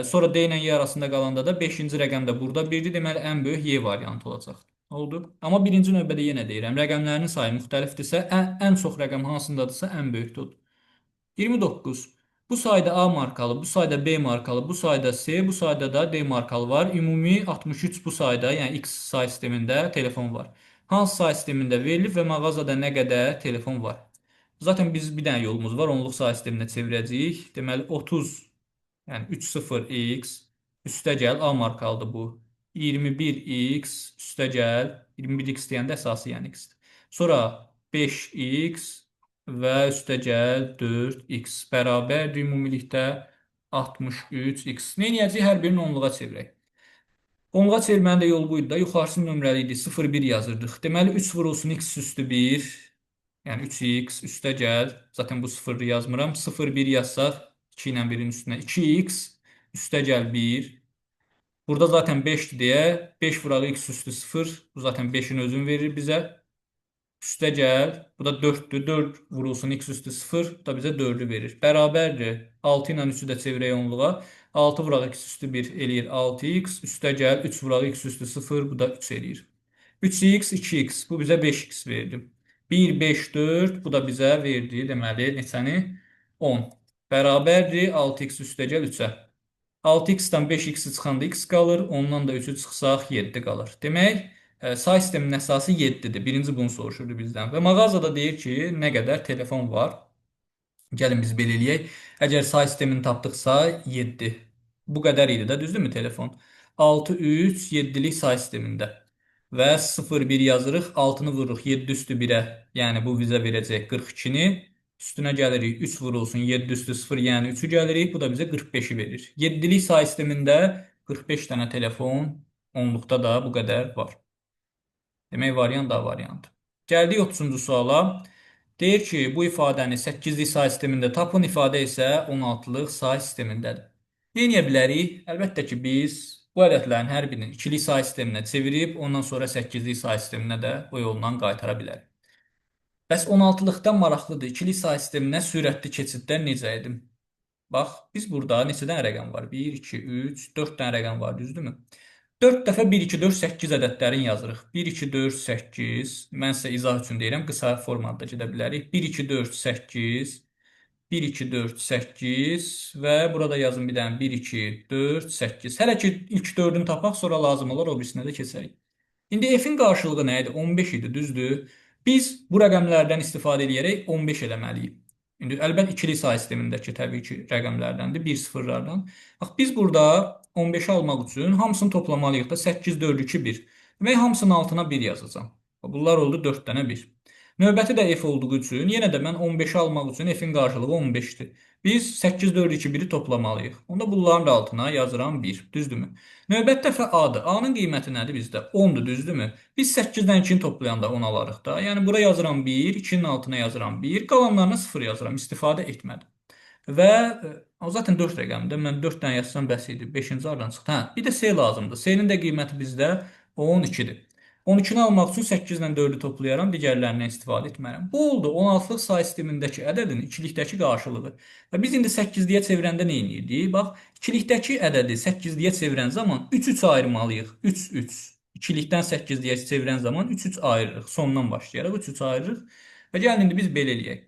Sonra D ilə Y arasında qalanda da 5-ci rəqəm də burada 1-dir. Deməli, ən böyük Y variantı olacaq. Oldu. Amma birinci növbədə yenə deyirəm, rəqəmlərinin sayı müxtəlifdirsə, ən çox rəqəm hansındadırsa, ən böyükdür odur. 29. Bu sayda A markalı, bu sayda B markalı, bu sayda C, bu sayda da D markalı var. Ümumi 63 bu sayda, yəni X say sistemində telefon var. Hansı say sistemində verilib və mağazada nə qədər telefon var? Zaten biz bir dənə yolumuz var, onluq say sisteminə çevirəcəyik. Deməli 30, yəni 30x üstə gəl, A markalıdır bu. 21x üstə gəl, 21x deyəndə əsası yəni x-dir. Sonra 5x və üstə gəl 4x bərabərdir ümumilikdə 63x. Nə edəcəyik? Hər birini onluğa çevirək. Onluğa çevirmənin də yolu buydu da. Yuxarısı nömrəli idi. 0, 1 yazırdıq. Deməli 3 vurulsun x üstü 1. Yəni 3x üstə gəl. Zaten bu 0-ı yazmıram. 0, 1 yazsaq 2 ilə 1-in üstünə 2x üstə gəl 1. Burada zaten 5-dir deyə 5 vuraq x üstü 0. Bu zaten 5-in özünü verir bizə. Üstə gəl. Bu da 4-dür. 4 vurulsun x üstü 0. Bu da bizə 4-ü verir. Bərabərdir. 6 ilə 3-ü də çevirək onluğa. 6 vuraq x üstü 1 eləyir 6x. Üstə gəl. 3 vuraq x üstü 0. Bu da 3 eləyir. 3x, 2x. Bu bizə 5x verdi. 1, 5, 4. Bu da bizə verdi. Deməli, neçəni? 10. Bərabərdir. 6x üstə gəl 3-ə. 6x-dən 5x-i çıxanda x qalır. Ondan da 3-ü çıxsaq 7 qalır. Demək, say sisteminin əsası 7-dir. Birinci bunu soruşurdu bizdən. Və mağazada deyir ki, nə qədər telefon var? Gəlin biz belə eləyək. Əgər say sistemini tapdıqsa 7. Bu qədər idi də, düzdürmü telefon? 6, 3, 7-lik say sistemində. Və 0, 1 yazırıq. 6-nı vururuq 7 üstü 1-ə. Yəni bu bizə verəcək 42-ni. Üstünə gəlirik 3 vurulsun 7 üstü 0, yəni 3-ü gəlirik. Bu da bizə 45-i verir. 7-lik say sistemində 45 dənə telefon, onluqda da bu qədər var. Demək, variant A variantı. Gəldik 30-cu suala. Deyir ki, bu ifadəni 8-lik say sistemində tapın, ifadə isə 16-lıq say sistemindədir. Nə edə bilərik? Əlbəttə ki, biz bu ədədlərin hər birini 2-lik say sisteminə çevirib, ondan sonra 8-lik say sisteminə də o yolla qaytara bilərik. Bəs 16-lıqdan maraqlıdır. 2-lik say sisteminə sürətli keçidlər necə idi? Bax, biz burada neçə dənə rəqəm var? 1, 2, 3, 4 dənə rəqəm var, düzdürmü? 4 dəfə 1, 2, 4, 8 ədədlərini yazırıq. 1, 2, 4, 8. Mən sizə izah üçün deyirəm, qısa formada gedə bilərik. 1, 2, 4, 8. 1, 2, 4, 8 və burada yazın bir dənə 1, 2, 4, 8. Hələ ki, ilk 4-ünü tapaq, sonra lazım olar, o birisinə də keçərik. İndi F-in qarşılığı nə idi? 15 idi, düzdür? Biz bu rəqəmlərdən istifadə edərək 15 eləməliyik. İndi əlbəttə ikili say sistemindəki təbii ki, rəqəmlərdəndir, 1 sıfırlardan. Bax, biz burada 15-i almaq üçün hamısını toplamalıyıq da 8, 4, 2, 1. Demək, hamısının altına 1 yazacağam. Bunlar oldu 4 dənə 1. Növbəti də F olduğu üçün yenə də mən 15-i almaq üçün F-in qarşılığı 15-dir. Biz 8, 4, 2, 1-i toplamalıyıq. Onda bunların da altına yazıram 1. Düzdürmü? Növbəti dəfə A-dır. A-nın qiyməti nədir bizdə? 10-dur, düzdürmü? Biz 8-dən 2-ni toplayanda 10 alarıq da. Yəni bura yazıram 1, 2-nin altına yazıram 1, qalanlarına 0 yazıram. İstifadə etmədim. Və o zaten 4 rəqəmdir. Mən 4 dənə yazsam bəs idi. 5-ci hardan çıxdı? Hə, bir də C lazımdır. C-nin də qiyməti bizdə 12-dir. 12-ni almaq üçün 8 ilə 4-ü toplayaram, digərlərindən istifadə etmərəm. Bu oldu 16-lıq say sistemindəki ədədin ikilikdəki qarşılığı. Və biz indi 8-liyə çevirəndə nə edirdik? Bax, ikilikdəki ədədi 8-liyə çevirən zaman 3-3 ayırmalıyıq. 3-3. İkilikdən 8-liyə çevirən zaman 3-3 ayırırıq. Sondan başlayaraq 3-3 ayırırıq. Və gəlin indi biz belə eləyək.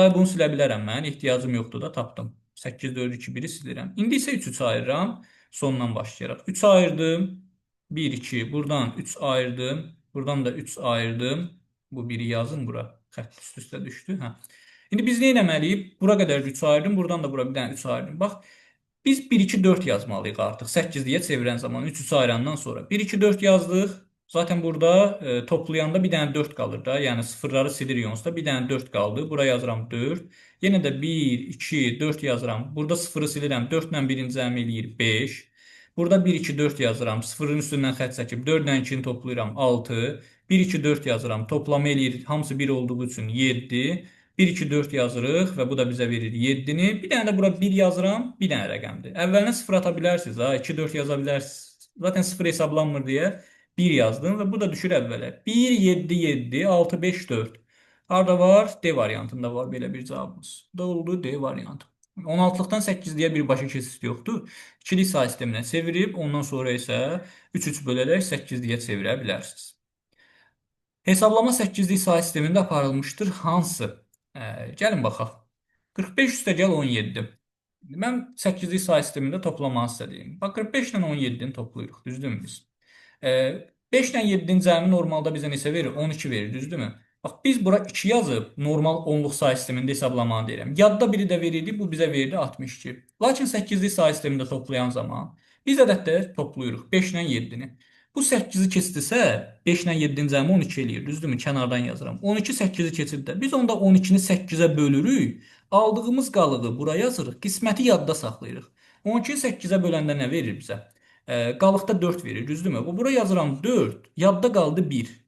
Day bunu silə bilərəm mən. Ehtiyacım yoxdur da, tapdım. 8, 4, 2, 1-i silirəm. İndi isə 3-3 ayırıram. Sondan başlayaraq. 3 ayırdım. 1, 2. Buradan 3 ayırdım. Buradan da 3 ayırdım. Bu 1-i yazın bura. Xətt üst üstə düşdü. Hə. İndi biz nə etməliyik? Bura qədər 3 ayırdım. Buradan da bura bir dənə 3 ayırdım. Bax, Biz 1, 2, 4 yazmalıyıq artıq. 8-liyə çevirən zaman 3, 3 ayırandan sonra 1, 2, 4 yazdıq. Zaten burada toplayanda bir dənə 4 qalır da. Yəni sıfırları silirik onsuz da. Bir dənə 4 qaldı. Bura yazıram 4. Yenə də 1, 2, 4 yazıram. Burada sıfırı silirəm. 4 ilə birinci cəmi eləyir 5. Burada 1, 2, 4 yazıram. Sıfırın üstündən xətt çəkib 4 ilə 2-ni toplayıram 6. 1, 2, 4 yazıram. Toplamı eləyir. Hamısı 1 olduğu üçün 7. 1, 2, 4 yazırıq və bu da bizə verir 7-ni. Bir dənə də bura 1 yazıram, bir dənə rəqəmdir. Əvvəlinə 0 ata bilərsiniz, ha, 2, 4 yaza bilərsiniz. Zaten 0 hesablanmır deyə 1 yazdım və bu da düşür əvvələ. 1, 7, 7, 6, 5, 4. Harada var? D variantında var belə bir cavabımız. Bu da oldu D variantı. 16-lıqdan 8-liyə birbaşa keçid yoxdur. İkilik say sisteminə çevirib, ondan sonra isə 3-3 bölərək 8-liyə çevirə bilərsiniz. Hesablama 8-lik say sistemində aparılmışdır. Hansı? Gəlin baxaq. 45 üstəgəl 17. Mən 8-lik say sistemində toplamanı sizə deyim. Bax, 45 ilə 17-ni toplayırıq, düzdürmü biz? 5 ilə 7-nin cəmi normalda bizə neçə verir? 12 verir, düzdürmü? Bax, biz bura 2 yazıb normal onluq say sistemində hesablamanı deyirəm. Yadda biri də verirdi, bu bizə verdi 62. Lakin 8-lik say sistemində toplayan zaman biz ədədləri toplayırıq 5 ilə 7-ni. Bu 8-i keçdirsə, 5 ilə 7-nin cəmi 12 eləyir, düzdürmü? Kənardan yazıram. 12 8-i keçirdi də. Biz onda 12-ni 8-ə bölürük. Aldığımız qalığı bura yazırıq. Qisməti yadda saxlayırıq. 12-ni 8-ə böləndə nə verir bizə? Qalıqda 4 verir, düzdürmü? Bu, bura yazıram 4, yadda qaldı 1.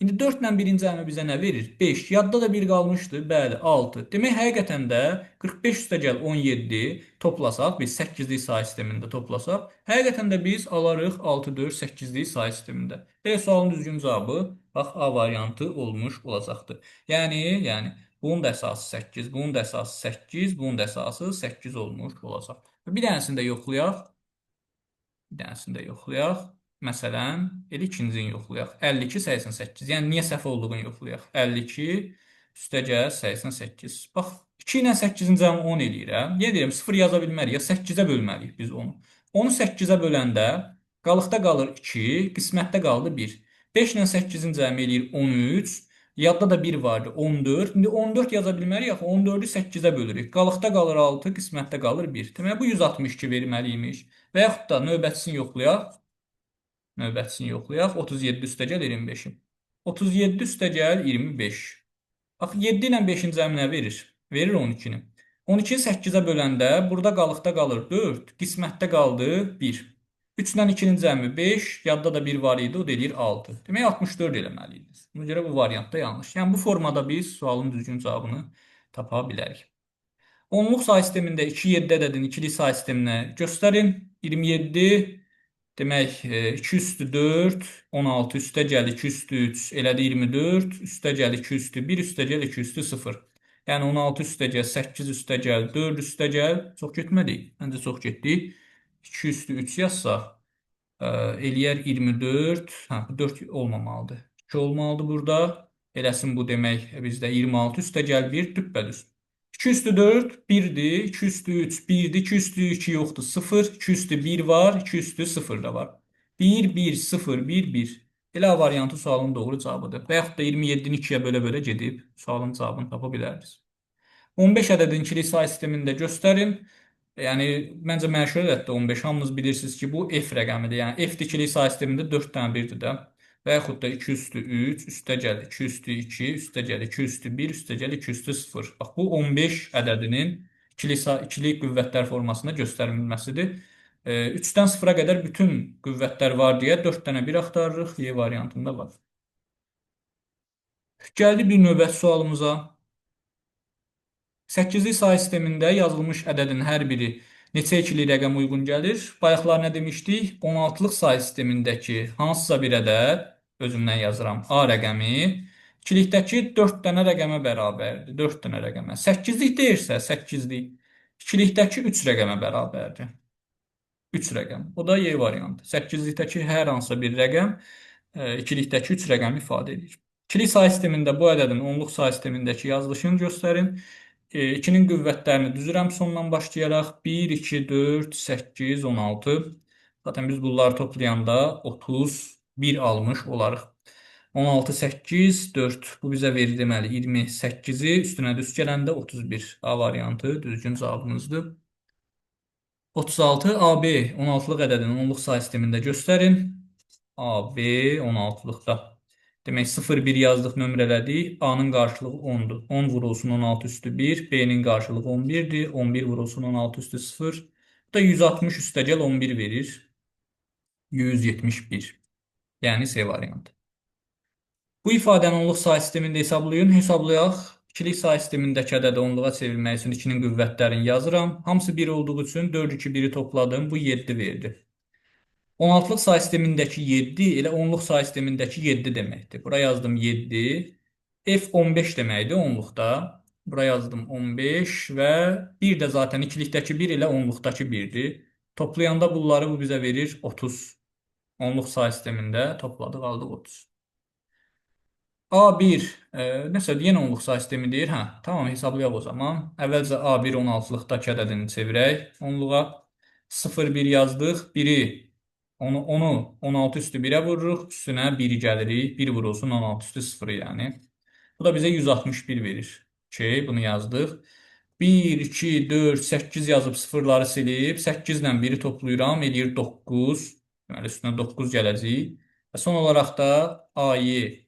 İndi 4 ilə birinci cəmi bizə nə verir? 5. Yadda da 1 qalmışdı. Bəli, 6. Demək, həqiqətən də 45 üstəgəl 17 toplasaq, biz 8-lik say sistemində toplasaq, həqiqətən də biz alarıq 6, 4, 8-lik say sistemində. Belə sualın düzgün cavabı, bax, A variantı olmuş olacaqdır. Yəni, bunun da əsası 8, bunun da əsası 8, bunun da əsası 8 olmuş olacaq. Bir dənəsini də yoxlayaq. Bir dənəsini də yoxlayaq. Məsələn, elə ikincini yoxlayaq. 52, 88. Yəni, niyə səhv olduğunu yoxlayaq. 52 üstəgəl 88. Bax, 2 ilə 8-in cəmi 10 eləyir. Hə? Yenə deyirəm, 0 yaza bilmərik. Ya 8-ə bölməliyik biz onu. Onu 8-ə böləndə qalıqda qalır 2, qismətdə qaldı 1. 5 ilə 8-in cəmi eləyir 13. Yadda da 1 vardı, 14. İndi 14 yaza bilmərik, axı 14-ü 8-ə bölürük. Qalıqda qalır 6, qismətdə qalır 1. Demək, bu 162 verməliymiş. Və yaxud da növbətisini yoxlayaq. Növbətisini yoxlayaq. 37 üstəgəl 25-i. 37 üstəgəl 25. Bax, 7 ilə 5-in cəmi nə verir? Verir 12-ni. 12-ni 8-ə böləndə burada qalıqda qalır 4, qismətdə qaldı 1. 3 ilə 2-nin cəmi 5, yadda da 1 var idi, o da eləyir 6. Demək, 64 eləməliyik. Buna görə bu variantda yanlış. Yəni, bu formada biz sualın düzgün cavabını tapa bilərik. Onluq say sistemində 2, 7 ədədini ikili say sisteminə göstərin. 27, demək, 2 üstü 4, 16 üstə gəl 2 üstü 3, elədi 24, üstə gəl 2 üstü 1, üstə gəl 2 üstü 0. Yəni, 16 üstə gəl, 8 üstə gəl, 4 üstə gəl. Çox getmədik. Məncə çox getdik. 2 üstü 3 yazsaq, eləyər 24. Hə, bu 4 olmamalıdır. 2 olmalıdır burada. Eləsin bu demək bizdə 26 üstə gəl 1, düppədüz. 2 üstü 4, 1-dir. 2 üstü 3, 1-dir. 2 üstü 2 yoxdur, 0. 2 üstü 1 var, 2 üstü 0 da var. 1, 1, 0, 1, 1. Elə A variantı sualın doğru cavabıdır. Və yaxud da 27-ni 2-yə bölə-bölə gedib sualın cavabını tapa bilərdiniz. 15 ədədin ikili say sistemini də göstərin. Yəni, məncə məşhur ədəddir 15. Hamınız bilirsiniz ki, bu F rəqəmidir. Yəni, F ikili say sistemində 4 dənə 1-dir də. Və yaxud da 2 üstü 3, üstə gəl 2 üstü 2, üstə gəl 2 üstü 1, üstə gəl 2 üstü 0. Bax, bu 15 ədədinin ikili qüvvətlər formasında göstərilməsidir. 3-dən 0-a qədər bütün qüvvətlər var deyə 4 dənə 1 axtarırıq. Y variantında var. Gəldi bir növbəti sualımıza. 8-lik say sistemində yazılmış ədədin hər biri neçə ikili rəqəm uyğun gəlir? Bayaqlar nə demişdik? 16-lıq say sistemindəki hansısa bir ədəd, özümdən yazıram, A rəqəmi, ikilikdəki 4 dənə rəqəmə bərabərdir. 4 dənə rəqəmə. 8-lik deyirsə, 8-lik. İkilikdəki 3 rəqəmə bərabərdir. 3 rəqəm. O da Y variantı. 8-likdəki hər hansısa bir rəqəm, ikilikdəki 3 rəqəmi ifadə edir. İkilik say sistemində bu ədədin onluq say sistemindəki yazılışını göstərin. 2-nin qüvvətlərini düzürəm sondan başlayaraq. 1, 2, 4, 8, 16. Zaten biz bunları toplayanda 31 almış olarıq. 16, 8, 4. Bu bizə verir deməli 28-i üstünə düz gələndə 31. A variantı düzgün cavabımızdır. 36 AB 16-lıq ədədini onluq say sistemində göstərin. AB 16-lıqda. Demək 0, 1 yazdıq, nömrələdik. A-nın qarşılığı 10-dur. 10 vurulsun 16 üstü 1. B-nin qarşılığı 11-dir. 11 vurulsun 16 üstü 0. Bu da 160 üstəgəl 11 verir. 171. Yəni C variantı. Bu ifadəni onluq say sistemində hesablayın. Hesablayaq. İkilik say sistemindəki ədədi onluğa çevirmək üçün 2-nin qüvvətlərini yazıram. Hamısı 1 olduğu üçün 4, 2, 1-i topladım. Bu 7 verdi. 16-lıq say sistemindəki 7 elə onluq say sistemindəki 7 deməkdir. Bura yazdım 7. F 15 deməkdir onluqda. Bura yazdım 15 və 1 də zaten ikilikdəki 1 ilə onluqdakı 1-dir. Toplayanda bunları bu bizə verir 30. Onluq say sistemində topladıq, aldıq 30. A1, nəsə yenə onluq say sistemi deyir. Hə, tamam, hesablayaq o zaman. Əvvəlcə A1 16-lıqdakı ədədini çevirək onluğa. 0, 1 yazdıq. 1-i onu 16 üstü 1-ə vururuq. Üstünə 1-i gəlirik. 1 vurulsun 16 üstü 0-ı yəni. Bu da bizə 161 verir. Okey, bunu yazdıq. 1, 2, 4, 8 yazıb sıfırları silib. 8 ilə 1-i toplayıram. Eləyir 9. Deməli, üstünə 9 gələcək. Və son olaraq da AY,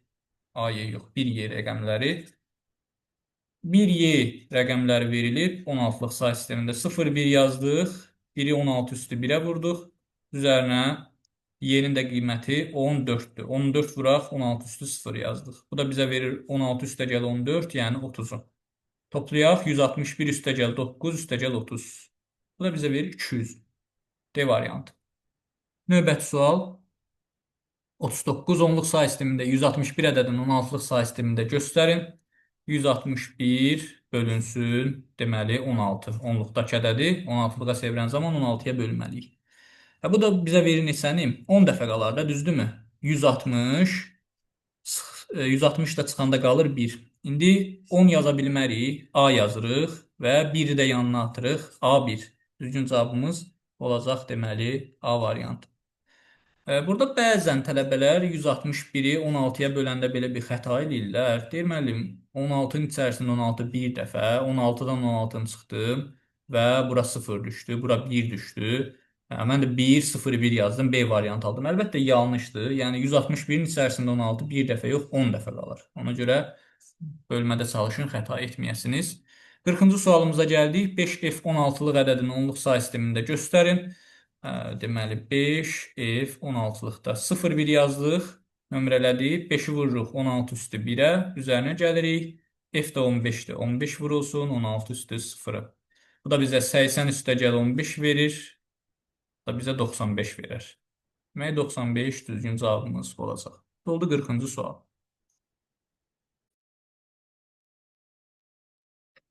AY yox, 1Y rəqəmləri. 1Y rəqəmləri verilib. 16-lıq say sistemində 0, 1 yazdıq. 1-i 16 üstü 1-ə vurduq. Üzərinə Y-nin də qiyməti 14-dür. 14 vuraq, 16 üstü 0 yazdıq. Bu da bizə verir 16 üstəgəl 14, yəni 30-u. Toplayaq, 161 üstəgəl 9 üstəgəl 30. Bu da bizə verir 200. D variantı. Növbəti sual. 39 onluq say sistemində 161 ədədini 16-lıq say sistemində göstərin. 161 bölünsün, deməli 16. Onluqdakı ədədi 16-lığa çevirən zaman 16-ya bölməliyik. Və bu da bizə verir neçəni? 10 dəfə qalar da, düzdürmü? 160, 160 da çıxanda qalır 1. İndi 10 yaza bilmərik, A yazırıq və 1-i də yanına atırıq, A1. Düzgün cavabımız olacaq deməli A variantı. Burada bəzən tələbələr 161-i 16-ya böləndə belə bir xəta eləyirlər. Deyir müəllim, 16-nın içərisində 16 bir dəfə, 16-dan 16-nı çıxdı və bura 0 düşdü, bura 1 düşdü. Mən də 1, 0, 1 yazdım, B variantı aldım. Əlbəttə yanlışdır. Yəni 161-in içərisində 16 bir dəfə yox, 10 dəfə qalır. Ona görə bölmədə çalışın, xəta etməyəsiniz. 40-cı sualımıza gəldik. 5F 16-lıq ədədini onluq say sistemində göstərin. Deməli, 5F 16-lıqda 0, 1 yazdıq, nömrələdik. 5-i vururuq 16 üstü 1-ə, üzərinə gəlirik. F də 15-dir, 15 vurulsun, 16 üstü 0-ı. Bu da bizə 80 üstəgəl 15 verir. Bu da bizə 95 verər. Demək, 95 düzgün cavabımız olacaq. Oldu 40-cı sual.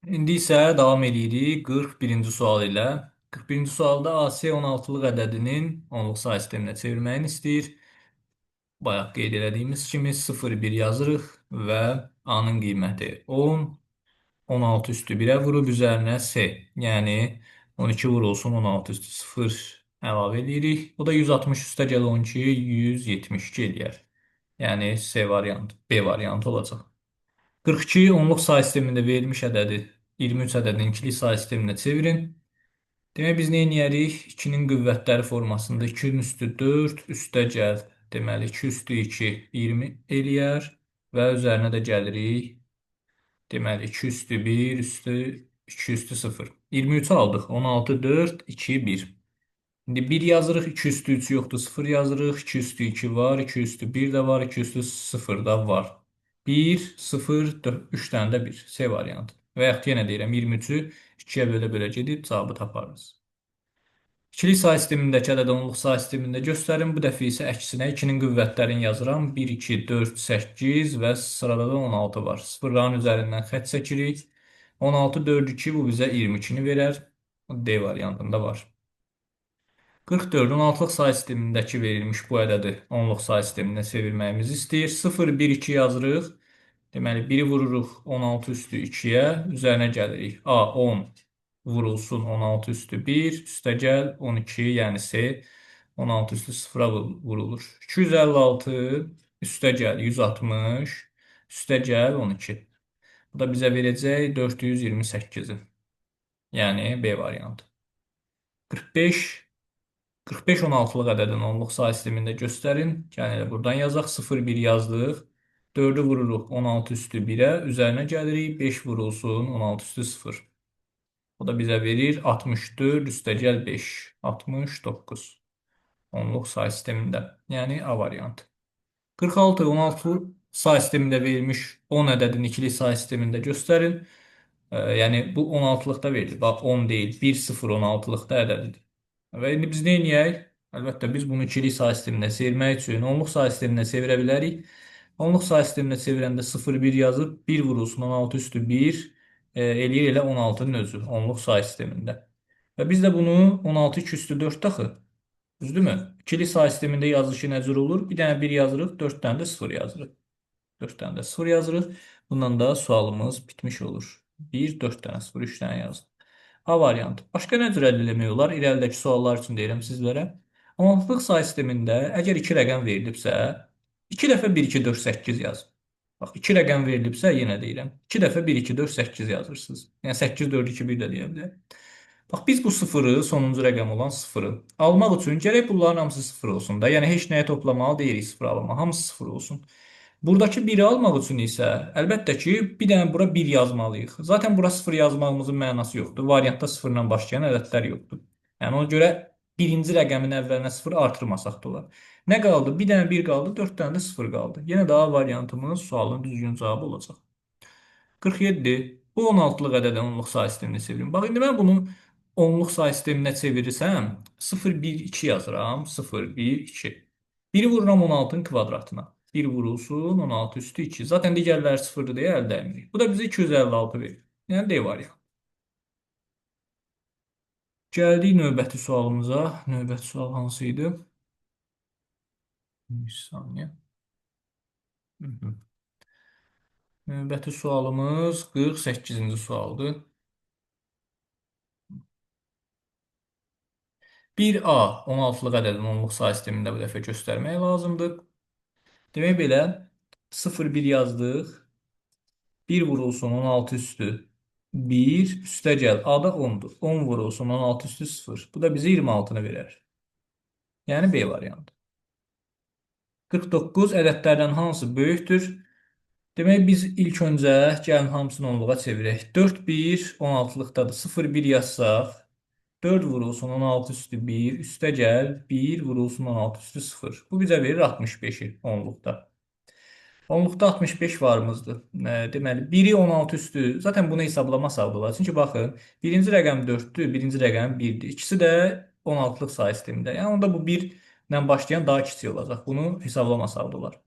İndi isə davam edirik 41-ci sual ilə. 41-ci sualda AC 16-lıq ədədinin onluq say sisteminə çevirməyini istəyir. Bayaq qeyd elədiyimiz kimi 0, 1 yazırıq və A-nın qiyməti 10, 16 üstü 1-ə vurub üzərinə C, yəni 12 vurulsun 16 üstü 0 əlavə edirik. O da 160 üstəgəl 12, 172 eləyər. Yəni C variantı, B variantı olacaq. 42 onluq say sistemində verilmiş ədədi 23 ədədini ikilik say sisteminə çevirin. Demək, biz nə eləyərik? 2-nin qüvvətləri formasında 2-nin üstü 4, üstə gəl. Deməli, 2 üstü 2, 20 eləyər və üzərinə də gəlirik. Deməli, 2 üstü 1, üstü 2 üstü 0. 23 aldıq. 16, 4, 2, 1. İndi 1 yazırıq, 2 üstü 3 yoxdur, 0 yazırıq. 2 üstü 2 var, 2 üstü 1 də var, 2 üstü 0 da var. 1, 0, 4, 3 dənə də 1. C variantı. Və yaxud yenə deyirəm, 23-ü 2-yə bölə-bölə gedib cavabı taparız. İkilik say sistemindəki ədədi onluq say sistemində göstərin. Bu dəfə isə əksinə 2-nin qüvvətlərini yazıram. 1, 2, 4, 8 və sırada da 16 var. Sıfırların üzərindən xətt çəkirik. 16, 4, 2 bu bizə 22-ni verər. D variantında var. 44, 16-lıq say sistemindəki verilmiş bu ədədi onluq say sisteminə çevirməyimizi istəyir. 0, 1, 2 yazırıq. Deməli, 1-i vururuq 16 üstü 2-yə, üzərinə gəlirik. A, 10 vurulsun 16 üstü 1, üstəgəl 12, yəni C, 16 üstü 0-a vurulur. 256, üstəgəl 160, üstəgəl 12. Bu da bizə verəcək 428-i, yəni B variantı. 45. 45 16-lıq ədədin onluq say sistemində göstərin. Yəni elə buradan yazaq. 0, 1 yazdıq. 4-ü vururuq 16 üstü 1-ə. Üzərinə gəlirik. 5 vurulsun 16 üstü 0. O da bizə verir 64 üstəgəl 5. 69. Onluq say sistemində. Yəni A variantı. 46, 16 say sistemində verilmiş 10 ədədin ikili say sistemində göstərin. Yəni bu 16-lıqda verilir. Bax 10 deyil, 1, 0, 16-lıqda ədədidir. Və indi biz nə edək? Əlbəttə biz bunu ikili say sisteminə çevirmək üçün onluq say sisteminə çevirə bilərik. Onluq say sisteminə çevirəndə 0, 1 yazıb 1 vurulsun 16 üstü 1 eləyir elə 16-nın özü onluq say sistemində. Və biz də bunu 16 2 üstü 4 daxı. Düzdürmü? İkili say sistemində yazılışı nə cür olur? Bir dənə 1 yazırıq, 4 dənə də 0 yazırıq. 4 dənə də 0 yazırıq. Bundan da sualımız bitmiş olur. 1, 4 dənə 0, 3 dənə yazdım. A variantı. Başqa nə cür əldə eləmək olar? İrəlidəki suallar üçün deyirəm sizlərə. 16-lıq say sistemində əgər 2 rəqəm verilibsə, 2 dəfə 1, 2, 4, 8 yaz. Bax, 2 rəqəm verilibsə, yenə deyirəm. 2 dəfə 1, 2, 4, 8 yazırsınız. Yəni 8, 4, 2, 1 də deyə bilər. Bax, biz bu sıfırı, sonuncu rəqəm olan sıfırı almaq üçün gərək bunların hamısı sıfır olsun da. Yəni heç nəyə toplamalı deyirik sıfır alınma. Hamısı sıfır olsun. Buradakı 1-i almaq üçün isə əlbəttə ki, bir dənə bura 1 yazmalıyıq. Zaten bura 0 yazmağımızın mənası yoxdur. Variantda 0-la başlayan ədədlər yoxdur. Yəni ona görə birinci rəqəmin əvvəlinə 0 artırmasaq da olar. Nə qaldı? Bir dənə 1 qaldı, 4 dənə də 0 qaldı. Yenə də A variantımız sualın düzgün cavabı olacaq. 47. Bu 16-lıq ədədin onluq say sisteminə çevirim. Bax, indi mən bunu onluq say sisteminə çevirirsəm, 0, 1, 2 yazıram. 0, 1, 2. 1-i vururam 16-nın kvadratına. 1 vurulsun 16 üstü 2. Zaten digərləri 0-dır deyə əldə etmirik. Bu da bizə 256 verir. Yəni D variantı. Gəldik növbəti sualımıza. Növbəti sual hansı idi? Bir saniyə. Növbəti sualımız 48-ci sualdır. 1A 16-lıq ədədin onluq say sistemində bu dəfə göstərmək lazımdır. Demək belə 0, 1 yazdıq. 1 vurulsun 16 üstü 1 üstə gəl. A da 10-dur. 10 vurulsun 16 üstü 0. Bu da bizə 26-nı verər. Yəni B variantı. 49 ədədlərdən hansı böyükdür? Demək biz ilk öncə gəlin hamısını onluğa çevirək. 4, 1, 16-lıqdadır. 0, 1 yazsaq, 4 vurulsun 16 üstü 1, üstə gəl 1 vurulsun 16 üstü 0. Bu bizə verir 65-i onluqda. Onluqda 65 varımızdır. Deməli, 1-i 16 üstü, zaten bunu hesablamasaq da olar. Çünki baxın, birinci rəqəm 4-dür, birinci rəqəm 1-dir. İkisi də 16-lıq say sistemində. Yəni onda bu 1 ilə başlayan daha kiçik olacaq. Bunu hesablamasaq da olar.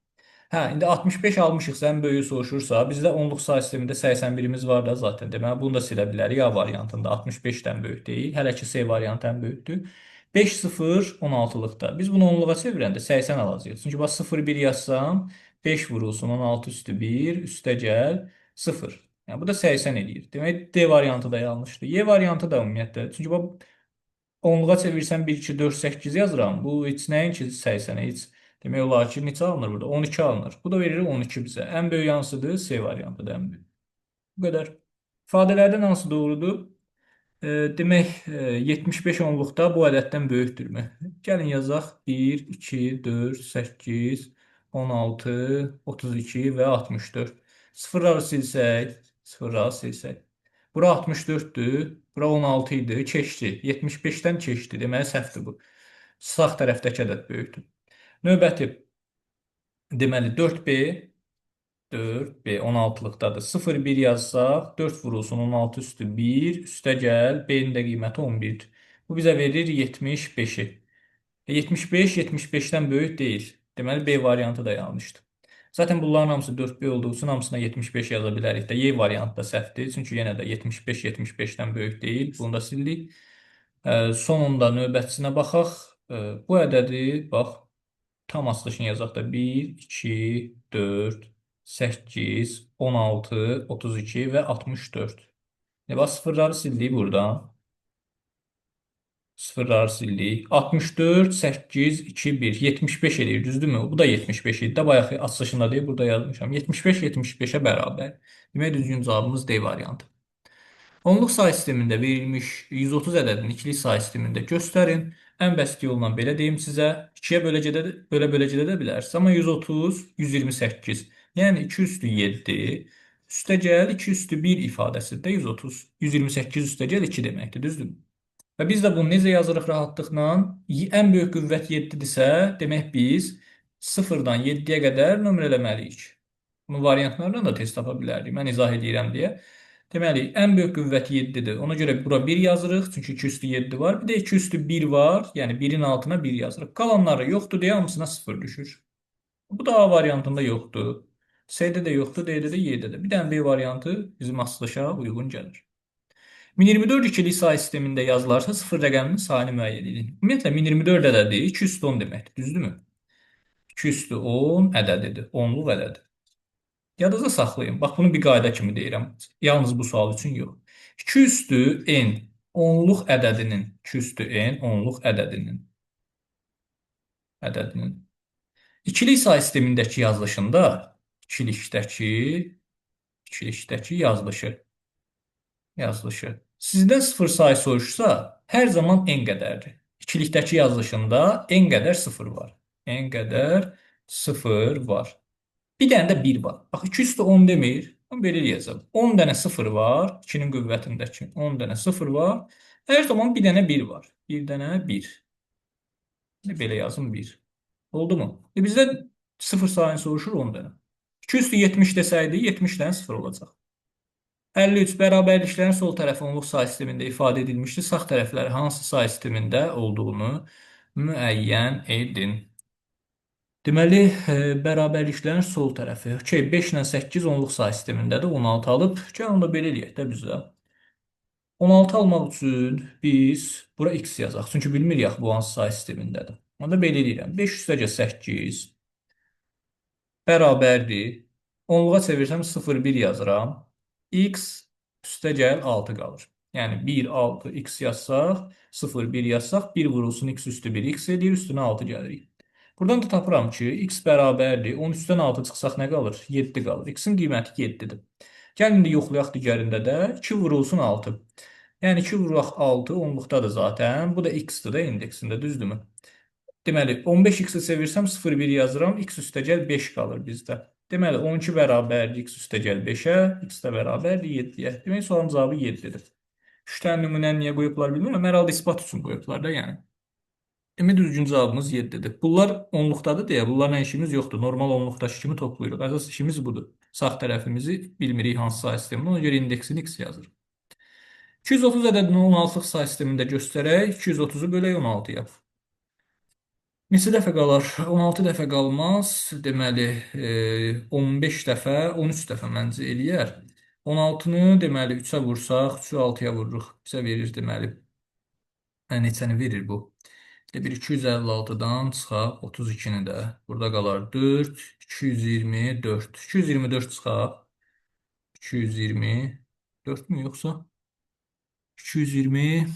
Hə, indi 65 almışıqsa, ən böyüyü soruşursa, bizdə onluq say sistemində 81-imiz var da zaten. Deməli, bunu da silə bilərik A variantında. 65-dən böyük deyil. Hələ ki, C variantı ən böyükdür. 5, 0, 16-lıqda. Biz bunu onluğa çevirəndə 80 alacağıq. Çünki bax, 0, 1 yazsam, 5 vurulsun 16 üstü 1, üstə gəl 0. Yəni, bu da 80 eləyir. Demək, D variantı da yanlışdır. Y variantı da ümumiyyətlə. Çünki bax, onluğa çevirsəm 1, 2, 4, 8 yazıram. Bu heç nəinki 80-ə heç. Demək olar ki, neçə alınır burada? 12 alınır. Bu da verir 12 bizə. Ən böyük hansıdır? C variantıdır ən böyük. Bu qədər. İfadələrdən hansı doğrudur? Demək, 75 onluqda bu ədəddən böyükdürmü? Gəlin yazaq. 1, 2, 4, 8, 16, 32 və 64. Sıfırları silsək, sıfırları silsək. Bura 64-dür, bura 16 idi, keçdi. 75-dən keçdi, deməli səhvdir bu. Sağ tərəfdəki ədəd böyükdür. Növbəti, deməli 4B, 4B 16-lıqdadır. 0, 1 yazsaq, 4 vurulsun 16 üstü 1, üstə gəl, B-nin də qiyməti 11-dir. Bu bizə verir 75-i. 75, 75-dən böyük deyil. Deməli, B variantı da yanlışdır. Zaten bunların hamısı 4B olduğu üçün hamısına 75 yaza bilərik də. Y variantı da səhvdir. Çünki yenə də 75, 75-dən böyük deyil. Bunu da sildik. Sonunda növbətçisinə baxaq. Bu ədədi, bax, tam açılışını yazaq da 1, 2, 4, 8, 16, 32 və 64. Bax, sıfırları sildik buradan. Sıfırları sildik. 64, 8, 2, 1. 75 eləyir, düzdürmü? Bu da 75 idi də. Bayaq açılışında deyil, burada yazmışam. 75, 75-ə bərabər. Demək, düzgün cavabımız D variantı. Onluq say sistemində verilmiş 130 ədədini ikilik say sistemində göstərin. Ən bəsit yolla belə deyim sizə. 2-yə bölə gedə də bilərsiniz. Amma 130, 128. Yəni 2 üstü 7 üstəgəl 2 üstü 1 ifadəsi də 130. 128 üstəgəl 2 deməkdir, düzdürmü? Və biz də bunu necə yazırıq rahatlıqla? Ən böyük qüvvət 7-dirsə, demək biz 0-dan 7-yə qədər nömrələməliyik. Bunu variantlardan da tez tapa bilərdik. Mən izah edirəm deyə. Deməli, ən böyük qüvvət 7-dir. Ona görə bura 1 yazırıq. Çünki 2 üstü 7 var. Bir də 2 üstü 1 var. Yəni 1-in altına 1 yazırıq. Qalanları yoxdur deyə hamısına 0 düşür. Bu da A variantında yoxdur. C-də də yoxdur, D-də də, Y-də də. Bir dənə B variantı bizim asılışa uyğun gəlir. 1024 ikilik say sistemində yazılarsa 0 rəqəminin sayını müəyyən edin. Ümumiyyətlə, 1024 ədədi 2 üstü 10 deməkdir. Düzdürmü? 2 üstü 10 ədədidir. Onluq ədədi. Yadınızda saxlayın. Bax, bunu bir qayda kimi deyirəm. Yalnız bu sual üçün yox. 2 üstü n onluq ədədinin, 2 üstü n onluq ədədinin, ikilik say sistemindəki yazılışında, ikilikdəki yazılışı. Sizdən 0 sayı soruşsa, hər zaman n qədərdir. İkilikdəki yazılışında n qədər 0 var. N qədər 0 var. Bir dənə də 1 var. Bax, 2 üstü 10 demir. Onu belə eləyəcəm. 10 dənə 0 var. 2-nin qüvvətindəki 10 dənə 0 var. Hər zaman bir dənə 1 var. Bir dənə 1. Belə yazım 1. Oldu mu? Bizdə 0 sayını soruşur 10 dənə. 2 üstü 70 desəydi, 70 dənə 0 olacaq. 53 bərabərliklərin sol tərəfi onluq say sistemində ifadə edilmişdi. Sağ tərəfləri hansı say sistemində olduğunu müəyyən edin. Deməli, bərabərliklərin sol tərəfi. Okey, 5 ilə 8 onluq say sistemindədir. 16 alıb. Gəl, onu da belə eləyək də bizdə. 16 almaq üçün biz bura x yazaq. Çünki bilmirik axı bu hansı say sistemindədir. Onu da belə eləyirəm. 5 üstəgəl 8 bərabərdir. Onluğa çevirsəm 0,1 yazıram. X üstəgəl 6 qalır. Yəni 1, 6, x yazsaq, 0, 1 yazsaq, 1 vurulsun x üstü 1, x edir, üstünə 6 gəlirik. Buradan da tapıram ki, x bərabərdir. 13-dən 6 çıxsaq nə qalır? 7 qalır. X-in qiyməti 7-dir. Gəlin indi yoxlayaq digərində də. 2 vurulsun 6. Yəni 2 vuraq 6 onluqdadır zaten. Bu da x-dir də indeksində, düzdürmü? Deməli, 15 x-i çevirsəm 0,1 yazıram. X üstəgəl 5 qalır bizdə. Deməli, 12 bərabərdir x üstəgəl 5-ə, x də bərabərdir 7-yə. Demək, sualın cavabı 7-dir. 3 dənə nümunəni niyə qoyublar bilmirəm. Hər halda isbat üçün qoyublar da, yəni. Demək, düzgün cavabımız 7-dir. Bunlar onluqdadır deyə bunlarla işimiz yoxdur. Normal onluqdakı kimi toplayırıq. Əsas işimiz budur. Sağ tərəfimizi bilmirik hansı say sistemində. Ona görə indeksini x yazırıq. 230 ədədini 16-lıq say sistemində göstərək. 230-u bölək 16-ya. Neçə dəfə qalar? 16 dəfə qalmaz. Deməli, 15 dəfə, 13 dəfə məncə eləyər. 16-nı deməli 3-ə vursaq, 3-ü 6-ya vururuq. Bizə verir deməli. Neçəni verir bu? Bir 256-dan çıxaq 32-ni də. Burada qalar 4, 224. 224 çıxaq. 224 mü yoxsa? 220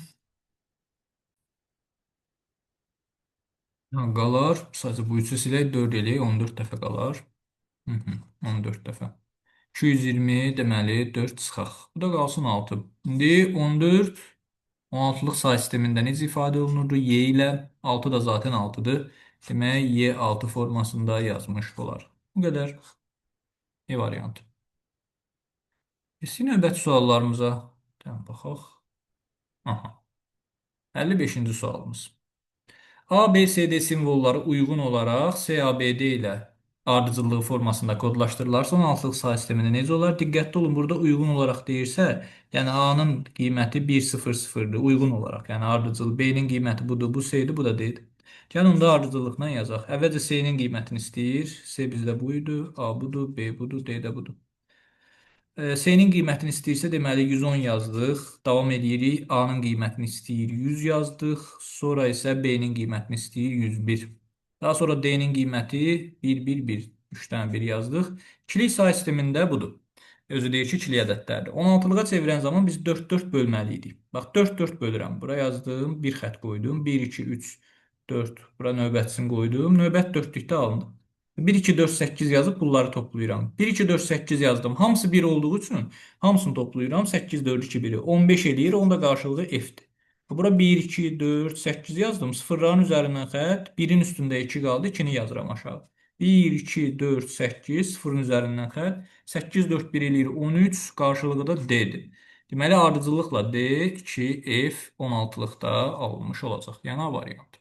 ha, qalar. Sadəcə bu 3-ü silək, 4 eləyək, 14 dəfə qalar. 14 dəfə. 220 deməli 4 çıxaq. Bu da qalsın 6. İndi 14 16-lıq say sistemində necə ifadə olunurdu? Y ilə 6 da zaten 6-dır. Demək, Y 6 formasında yazmış olar. Bu qədər. E variantı. Keçdik növbəti suallarımıza. Tamam, baxaq. Aha. 55-ci sualımız. A, B, C, D simvolları uyğun olaraq S, A, B, D ilə ardıcıllığı formasında kodlaşdırılarsa 16-lıq say sistemində necə olar? Diqqətli olun, burada uyğun olaraq deyirsə, yəni A-nın qiyməti 1, 0, 0-dır, uyğun olaraq. Yəni ardıcıl, B-nin qiyməti budur, bu C-dir, bu da D-dir. Gəlin onda ardıcıllıqla yazaq. Əvvəlcə C-nin qiymətini istəyir. C bizdə bu idi, A budur, B budur, D də budur. C-nin qiymətini istəyirsə, deməli 110 yazdıq. Davam edirik. A-nın qiymətini istəyir, 100 yazdıq. Sonra isə B-nin qiymətini istəyir, 101. Daha sonra D-nin qiyməti 1, 1, 1. 3 dənə 1 yazdıq. İkilik say sistemində budur. Özü deyir ki, ikili ədədlərdir. 16-lığa çevirən zaman biz 4-4 bölməli idik. Bax, 4-4 bölürəm. Bura yazdım, bir xətt qoydum. 1, 2, 3, 4. Bura növbətisini qoydum. Növbət 4-lükdə alındı. 1, 2, 4, 8 yazıb bunları toplayıram. 1, 2, 4, 8 yazdım. Hamısı 1 olduğu üçün hamısını toplayıram. 8, 4, 2, 1-i 15 eləyir. Onun da qarşılığı F-dir. Bura 1, 2, 4, 8 yazdım. Sıfırların üzərindən xətt. 1-in üstündə 2 qaldı. 2-ni yazıram aşağı. 1, 2, 4, 8, sıfırın üzərindən xətt. 8, 4, 1 eləyir 13. Qarşılığı da D-dir. Deməli, ardıcıllıqla D, 2, F 16-lıqda alınmış olacaq. Yəni, A variantı.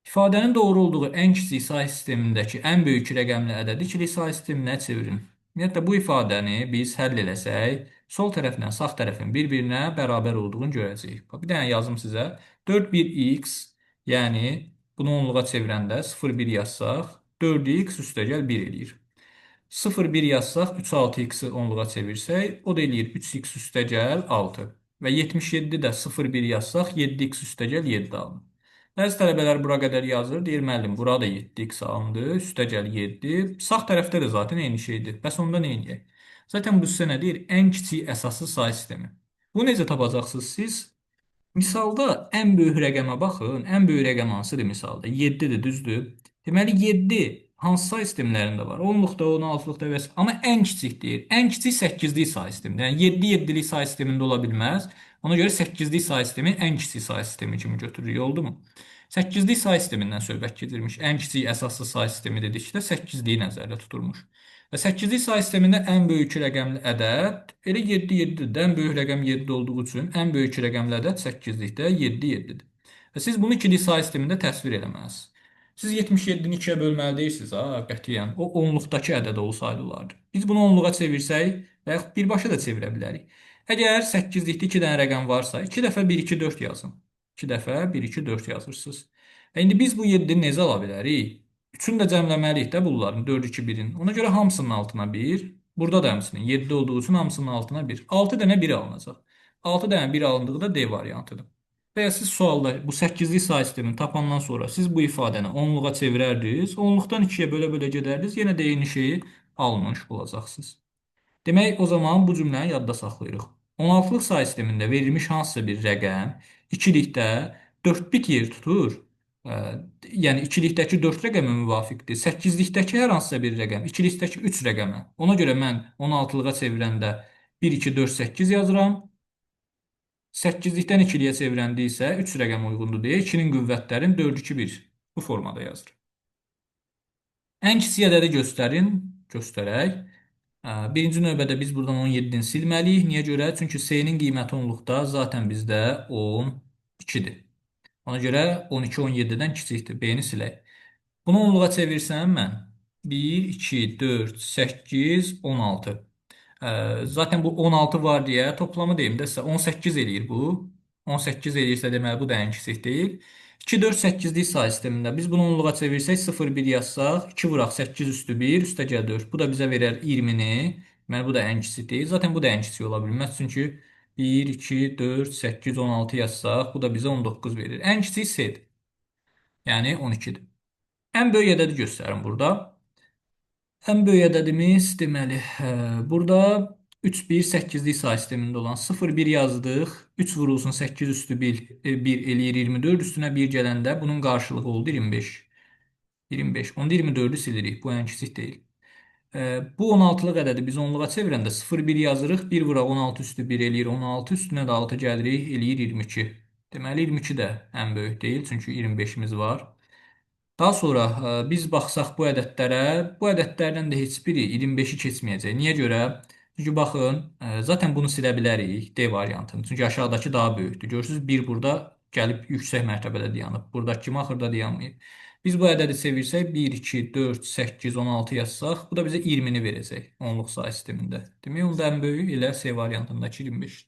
İfadənin doğru olduğu ən kiçik say sistemindəki ən böyük iki rəqəmli ədədi ikili say sisteminə çevirin. Ümumiyyətlə, bu ifadəni biz həll eləsək, sol tərəflə sağ tərəfin bir-birinə bərabər olduğunu görəcəyik. Bax, bir dənə yazım sizə. 4, 1x, yəni bunu onluğa çevirəndə 0, 1 yazsaq, 4x üstəgəl 1 eləyir. 0, 1 yazsaq, 3, 6x-i onluğa çevirsək, o da eləyir 3x üstəgəl 6. Və 77 də 0, 1 yazsaq, 7x üstəgəl 7 alınır. Bəzi tələbələr bura qədər yazır, deyir, müəllim, burada 7x alındı, üstəgəl 7. Sağ tərəfdə də zaten eyni şeydir. Bəs onda nə edək? Zaten bu sizə nə deyir? Ən kiçik əsaslı say sistemi. Bu necə tapacaqsınız siz? Misalda ən böyük rəqəmə baxın. Ən böyük rəqəm hansıdır misalda? 7-dir, düzdür? Deməli, 7 hansı say sistemlərində var? 10-luqda, 16-lıqda və s. Amma ən kiçik deyir. Ən kiçik 8-lik say sistemidir. Yəni, 7 7-lik say sistemində ola bilməz. Ona görə 8-lik say sistemi ən kiçik say sistemi kimi götürürük, oldu mu? 8-lik say sistemindən söhbət gedirmiş. Ən kiçik əsaslı say sistemi dedikdə 8-liyi nəzərdə tutulmuş. Və 8-lik say sistemində ən böyük iki rəqəmli ədəd elə 7 7-dir. Ən böyük rəqəm 7 olduğu üçün ən böyük iki rəqəmli ədəd 8-likdə 7 7-dir. Və siz bunu ikilik say sistemində təsvir eləməlisiniz. Siz 77-ni 2-yə bölməli deyilsiniz, ha, qətiyyən. O onluqdakı ədəd olsaydı olardı. Biz bunu onluğa çevirsək və yaxud birbaşa da çevirə bilərik. Əgər 8-likdə 2 dənə rəqəm varsa, 2 dəfə 1, 2, 4 yazın. 2 dəfə 1, 2, 4 yazırsınız. Və indi biz bu 7-ni necə ala bilərik? 3-ünü də cəmləməliyik də bunların, 4, 2, 1-in. Ona görə hamısının altına 1. Burada da həmçinin 7 olduğu üçün hamısının altına 1. 6 dənə 1 alınacaq. 6 dənə 1 alındığı da D variantıdır. Və ya siz sualda bu 8-lik say sistemini tapandan sonra siz bu ifadəni onluğa çevirərdiniz. Onluqdan 2-yə bölə-bölə gedərdiniz. Yenə də eyni şeyi almış olacaqsınız. Demək, o zaman bu cümləni yadda saxlayırıq. 16-lıq say sistemində verilmiş hansısa bir rəqəm ikilikdə 4 bit yer tutur. Yəni ikilikdəki 4 rəqəmə müvafiqdir. 8-likdəki hər hansısa bir rəqəm ikilikdəki 3 rəqəmə. Ona görə mən 16-lığa çevirəndə 1, 2, 4, 8 yazıram. 8-likdən ikiliyə çevirəndə isə 3 rəqəm uyğundur deyə 2-nin qüvvətlərini 4, 2, 1 bu formada yazırım. Ən kiçik ədədi göstərin, göstərək. Birinci növbədə biz buradan 17-ni silməliyik. Niyə görə? Çünki S-nin qiyməti onluqda zaten bizdə 12-dir. Ona görə 12 17-dən kiçikdir. B-ni silək. Bunu onluğa çevirsəm mən 1, 2, 4, 8, 16. Zaten bu 16 var deyə toplamı deyim də sizə 18 eləyir bu. 18 eləyirsə deməli bu da ən kiçik deyil. 2, 4, 8-lik say sistemində biz bunu onluğa çevirsək 0, 1 yazsaq, 2 vuraq 8 üstü 1, üstə gəl 4. Bu da bizə verər 20-ni. Deməli bu da ən kiçik deyil. Zaten bu da ən kiçik ola bilməz. Çünki 1, 2, 4, 8, 16 yazsaq, bu da bizə 19 verir. Ən kiçik C-dir. Yəni 12-dir. Ən böyük ədədi göstərim burada. Ən böyük ədədimiz deməli, burada 3, 1, 8-lik say sistemində olan 0, 1 yazdıq. 3 vurulsun 8 üstü 1 eləyir 24. Üstünə 1 gələndə bunun qarşılığı oldu 25. 25. Onda 24-ü silirik. Bu ən kiçik deyil. Bu 16-lıq ədədi biz onluğa çevirəndə 0, 1 yazırıq. 1 vuraq 16 üstü 1 eləyir 16. Üstünə də 6 gəlirik, eləyir 22. Deməli 22 də ən böyük deyil. Çünki 25-imiz var. Daha sonra biz baxsaq bu ədədlərə, bu ədədlərdən də heç biri 25-i keçməyəcək. Niyə görə? Çünki baxın, zaten bunu silə bilərik D variantını. Çünki aşağıdakı daha böyükdür. Görürsünüz, 1 burada gəlib yüksək mərtəbədə dayanıb. Buradakı kimi axırda dayanmayıb. Biz bu ədədi çevirsək, 1, 2, 4, 8, 16 yazsaq, bu da bizə 20-ni verəcək onluq say sistemində. Demək, onda ən böyük elə C variantındakı 25.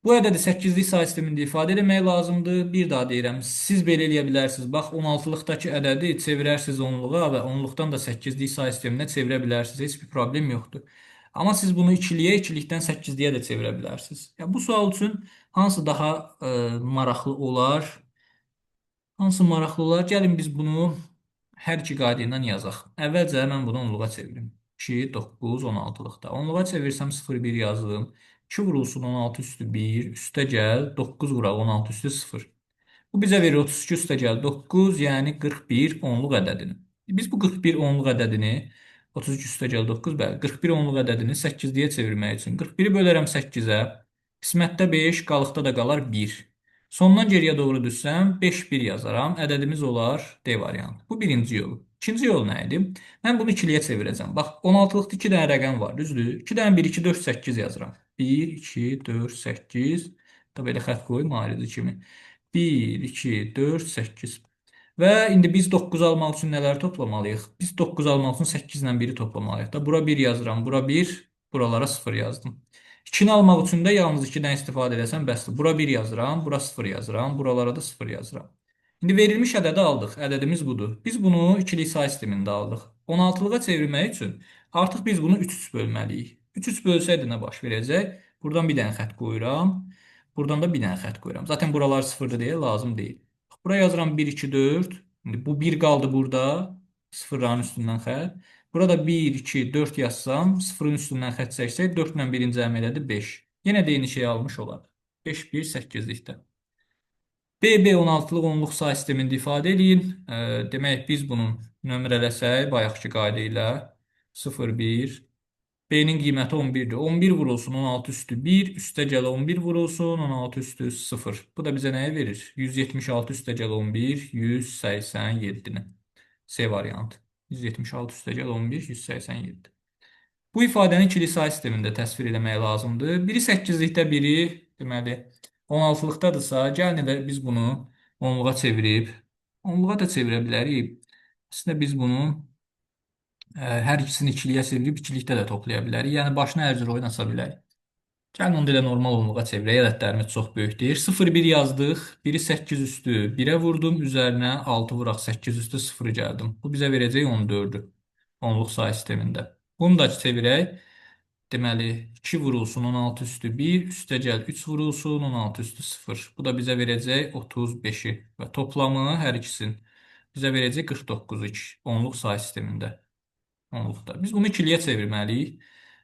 Bu ədədi 8-lik say sistemində ifadə eləmək lazımdır. Bir daha deyirəm, siz belə eləyə bilərsiniz. Bax, 16-lıqdakı ədədi çevirərsiniz onluğa və onluqdan da 8-lik say sisteminə çevirə bilərsiniz. Heç bir problem yoxdur. Amma siz bunu ikiliyə, ikilikdən 8-liyə də çevirə bilərsiniz. Bu sual üçün hansı daha maraqlı olar? Hansı maraqlı olar? Gəlin biz bunu hər iki qayda ilə yazaq. Əvvəlcə mən bunu onluğa çevirim. 2, 9, 16-lıqda. Onluğa çevirsəm 0, 1 yazdım. 2 vurulsun 16 üstü 1, üstə gəl, 9 vuraq 16 üstü 0. Bu bizə verir 32 üstə gəl 9, yəni 41 onluq ədədini. Biz bu 41 onluq ədədini 32 üstə gəl 9, bəli, 41 onluq ədədini 8-liyə çevirmək üçün 41-i bölərəm 8-ə, qismətdə 5, qalıqda da qalar 1. Sondan geriyə doğru düşsəm 5, 1 yazaram, ədədimiz olar D variantı. Bu birinci yolu. İkinci yol nə idi? Mən bunu ikiliyə çevirəcəm. Bax, 16-lıqda 2 dənə rəqəm var, düzdür? 2 dənə 1, 2, 4, 8 yazıram. 1, 2, 4, 8. Da belə xətt qoyum, ayrıcı kimi. 1, 2, 4, 8. Və indi biz 9 almaq üçün nələri toplamalıyıq? Biz 9 almaq üçün 8 ilə 1-i toplamalıyıq da. Bura 1 yazıram, bura 1, buralara 0 yazdım. 2-ni almaq üçün də yalnız 2-dən istifadə eləsəm bəsdir. Bura 1 yazıram, bura 0 yazıram, buralara da 0 yazıram. İndi verilmiş ədədi aldıq. Ədədimiz budur. Biz bunu ikilik say sistemində aldıq. 16-lığa çevirmək üçün artıq biz bunu 3-3 bölməliyik. 3-3 bölsəydi nə baş verəcək? Buradan bir dənə xətt qoyuram. Buradan da bir dənə xətt qoyuram. Zaten buralar 0-dır deyə lazım deyil. Bura yazıram 1, 2, 4. İndi bu 1 qaldı burada. Sıfırların üstündən xətt. Burada 1, 2, 4 yazsam, sıfırın üstündən xətt çəksək, 4 ilə 1-in cəmi elədi 5. Yenə də eyni şeyi almış olar. 5, 1, 8-likdə. B, B 16-lıq onluq say sistemində ifadə eləyin. Demək, biz bunu nömrələsək, bayaqki qayda ilə 0, 1. B-nin qiyməti 11-dir. 11 vurulsun 16 üstü 1, üstə gəl 11 vurulsun 16 üstü 0. Bu da bizə nəyi verir? 176 üstə gəl 11, 187-ni. C variantı. 176 üstə gəl 11, 187. Bu ifadəni ikili say sistemində təsvir eləmək lazımdır. Biri 8-likdə, biri deməli 16-lıqdadırsa, gəlin elə biz bunu onluğa çevirib, onluğa da çevirə bilərik. Əslində biz bunu hər ikisini ikiliyə çevirib ikilikdə də toplaya bilərik. Yəni başına hər cür oynasa bilərik. Gəlin onu da elə normal onluğa çevirək. Ədədlərimiz çox böyük deyil. 0, 1 yazdıq. 1-i 8 üstü 1-ə vurdum. Üzərinə 6 vuraq 8 üstü 0-ı gəldim. Bu bizə verəcək 14-ü onluq say sistemində. Bunu da çevirək. Deməli, 2 vurulsun 16 üstü 1, üstə gəl 3 vurulsun 16 üstü 0. Bu da bizə verəcək 35-i və toplamı hər ikisinin bizə verəcək 49-u 2 onluq say sistemində. Onluqda. Biz bunu ikiliyə çevirməliyik.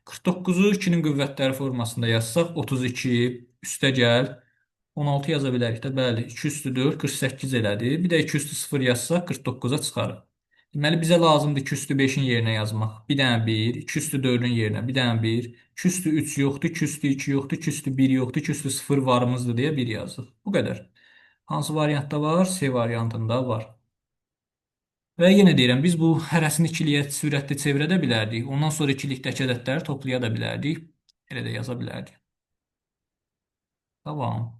49-u 2-nin qüvvətləri formasında yazsaq 32, üstə gəl 16 yaza bilərik də. Bəli, 2 üstü 4, 48 elədi. Bir də 2 üstü 0 yazsaq 49-a çıxarıq. Deməli, bizə lazımdır 2 üstü 5-in yerinə yazmaq. Bir dənə 1, 2 üstü 4-ün yerinə bir dənə 1, 2 üstü 3 yoxdur, 2 üstü 2 yoxdur, 2 üstü 1 yoxdur, 2 üstü 0 varımızdır deyə 1 yazdıq. Bu qədər. Hansı variantda var? C variantında var. Və yenə deyirəm, biz bu hərəsini ikiliyə sürətli çevirə də bilərdik. Ondan sonra ikilikdəki ədədləri toplaya da bilərdik. Elə də yaza bilərdik. Tamam.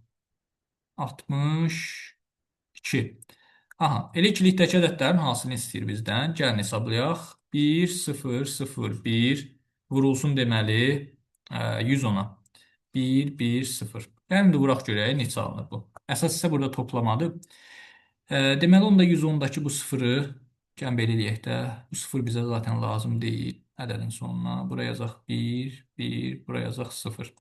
62. Aha, elə ikilikdəki ədədlərin hasilini istəyir bizdən. Gəlin hesablayaq. 1, 0, 0, 1 vurulsun deməli, 110-a. 1, 1, 0. Gəlin də vuraq görək neçə alınır bu. Əsas isə burada toplamadır. Deməli, onda 110-dakı bu sıfırı, gəlin belə eləyək də, bu sıfır bizə zaten lazım deyil. Ədədin sonuna. Bura yazaq 1, 1, bura yazaq 0.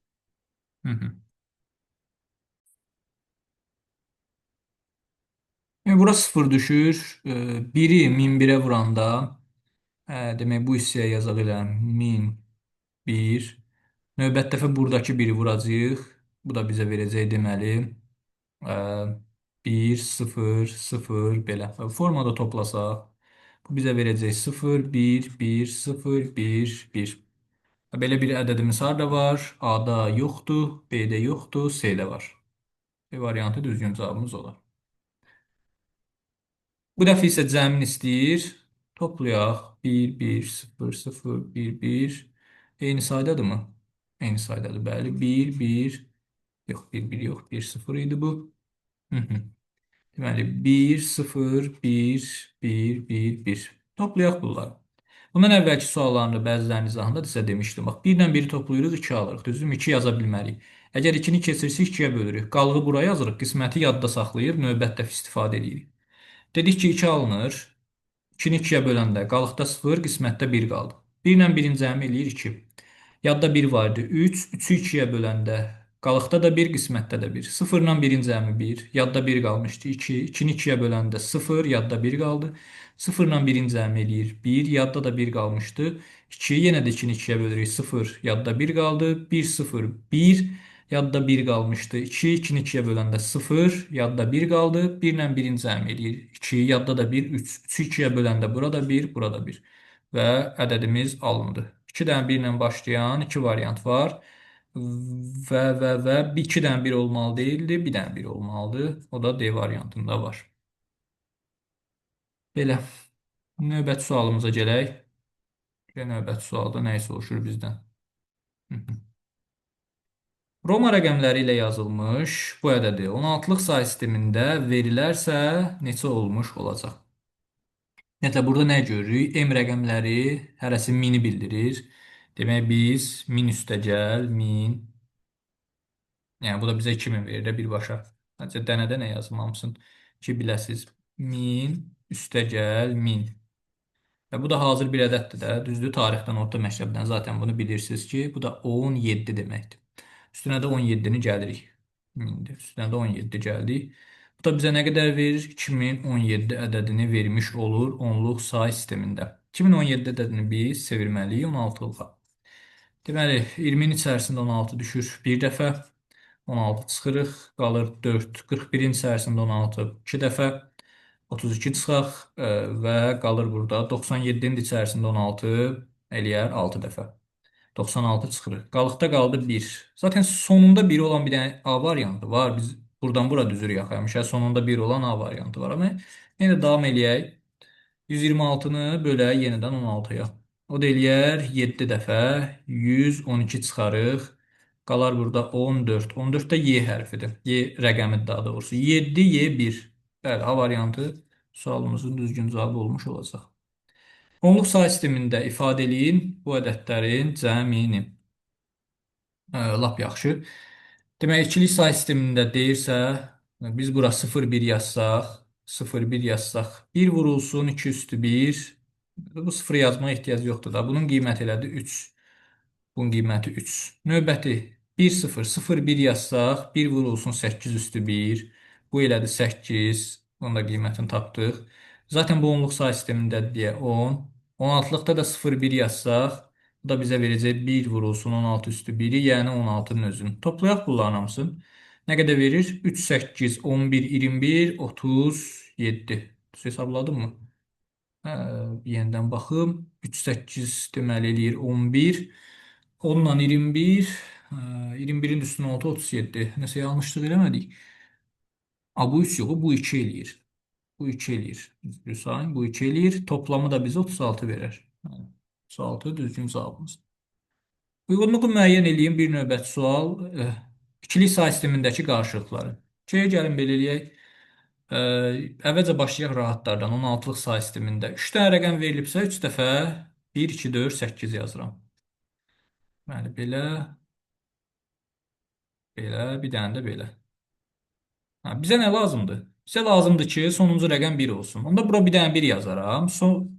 Bura 0 düşür. 1-i 1001-ə vuranda, demək bu hissəyə yazaq elə 1001. Növbət dəfə buradakı 1-i vuracağıq. Bu da bizə verəcək deməli, 1, 0, 0 belə. Formada toplasaq, bu bizə verəcək 0, 1, 1, 0, 1, 1. Belə bir ədədimiz harda var? A-da yoxdur, B-də yoxdur, C-də var. B variantı düzgün cavabımız olar. Bu dəfə isə cəmin istəyir. Toplayaq. 1, 1, 0, 0, 1, 1. Eyni saydadırmı? Eyni saydadır, bəli. 1, 1. Yox, 1, 1 yox. 1, 0 idi bu. Deməli, 1, 0, 1, 1, 1, 1. Toplayaq bunları. Bundan əvvəlki sualların da bəzilərinin izahında da sizə demişdim. Bax, 1 ilə 1-i toplayırıq, 2 alırıq. Düzdürmü? 2 yaza bilmərik. Əgər 2-ni keçirsək, 2-yə bölürük. Qalığı buraya yazırıq. Qisməti yadda saxlayıb, növbət dəfə istifadə edirik. Dedik ki, 2 alınır. 2-ni 2-yə böləndə qalıqda 0, qismətdə 1 qaldı. 1 ilə 1-in cəmi eləyir 2. Yadda 1 var idi. 3, 3-ü 2-yə böləndə qalıqda da 1, qismətdə də 1. 0 ilə 1-in cəmi 1, yadda 1 qalmışdı. 2, 2-ni 2-yə böləndə 0, yadda 1 qaldı. 0 ilə 1-in cəmi eləyir 1, yadda da 1 qalmışdı. 2, yenə də 2-ni 2-yə bölürük. 0, yadda 1 qaldı. 1, 0, 1. Yadda 1 qalmışdı. 2, 2-ni 2-yə böləndə 0, yadda 1 qaldı. 1 ilə 1-in cəmi eləyir. 2, yadda da 1, 3. 3-ü 2-yə böləndə burada 1, burada 1. Və ədədimiz alındı. 2 dənə 1 ilə başlayan 2 variant var. Və 2 dənə 1 olmalı deyildi, 1 dənə 1 olmalıdır. O da D variantında var. Belə. Növbəti sualımıza gələk. Növbəti sualda nəyi soruşur bizdən? Roma rəqəmləri ilə yazılmış bu ədədi 16-lıq say sistemində verilərsə neçə olmuş olacaq? Ümumiyyətlə, burada nə görürük? M rəqəmləri hərəsi 1000-i bildirir. Demək, biz 1000 üstəgəl 1000. Yəni, bu da bizə 2000 verir də birbaşa. Sadəcə dənədə nə yazmamışsın ki, biləsiniz. 1000 üstəgəl 1000. Və bu da hazır bir ədəddir də. Düzdür, tarixdən, orta məktəbdən zaten bunu bilirsiniz ki, bu da 17 deməkdir. Üstünə də 17-ni gəlirik. 1000-dir. Üstünə də 17 gəldik. Bu da bizə nə qədər verir? 2017 ədədini vermiş olur onluq say sistemində. 2017 ədədini biz çevirməliyik 16-lığa. Deməli, 20-nin içərisində 16 düşür bir dəfə. 16 çıxırıq, qalır 4. 41-in içərisində 16 2 dəfə. 32 çıxaq və qalır burada 97-nin içərisində 16 eləyər 6 dəfə. 96 çıxırıq. Qalıqda qaldı 1. Zaten sonunda 1 olan bir dənə A variantı var. Biz buradan bura düzürük axı. Həmişə sonunda 1 olan A variantı var. Amma yenə də davam eləyək. 126-nı bölək yenidən 16-ya. O da eləyər 7 dəfə. 112 çıxarıq. Qalar burada 14. 14 də Y hərfidir. Y rəqəmidir daha doğrusu. 7, Y1. Bəli, A variantı sualımızın düzgün cavabı olmuş olacaq. Onluq say sistemində ifadə eləyin bu ədədlərin cəmini. Lap yaxşı. Demək, ikilik say sistemində deyirsə, biz bura 0,1 yazsaq, 0,1 yazsaq, 1 vurulsun 2 üstü 1. Bu 0 yazmağa ehtiyac yoxdur da. Bunun qiyməti elədi 3. Bunun qiyməti 3. Növbəti 1, 0, 0, 1 yazsaq, 1 vurulsun 8 üstü 1. Bu elədi 8. Bunun da qiymətini tapdıq. Zaten bu onluq say sistemindədir deyə 10. 16-lıqda da 0, 1 yazsaq, bu da bizə verəcək 1 vurulsun 16 üstü 1-i, yəni 16-nın özünü. Toplayaq bunların hamısını. Nə qədər verir? 3, 8, 11, 21, 37. Düz hesabladım mı? Yenidən baxım. 3, 8 deməli eləyir 11. 10-la 21. 21-in üstünə 6, 37. Nəsə yanlışlıq eləmədik. A, bu 3 yox, bu 2 eləyir. Bu 2 eləyir. Düzgün bu 2 eləyir. Toplamı da bizə 36 verər. 36 düzgün cavabımız. Uyğunluğu müəyyən eləyim bir növbəti sual. İkilik say sistemindəki qarşılıqları. Gəlin belə eləyək. Əvvəlcə başlayaq rahatlardan. 16-lıq say sistemində. 3 dənə rəqəm verilibsə, 3 dəfə 1, 2, 4, 8 yazıram. Deməli, belə, belə, bir dənə də belə. Bizə nə lazımdır? Bizə lazımdır ki, sonuncu rəqəm 1 olsun. Onda bura bir dənə 1 yazaram,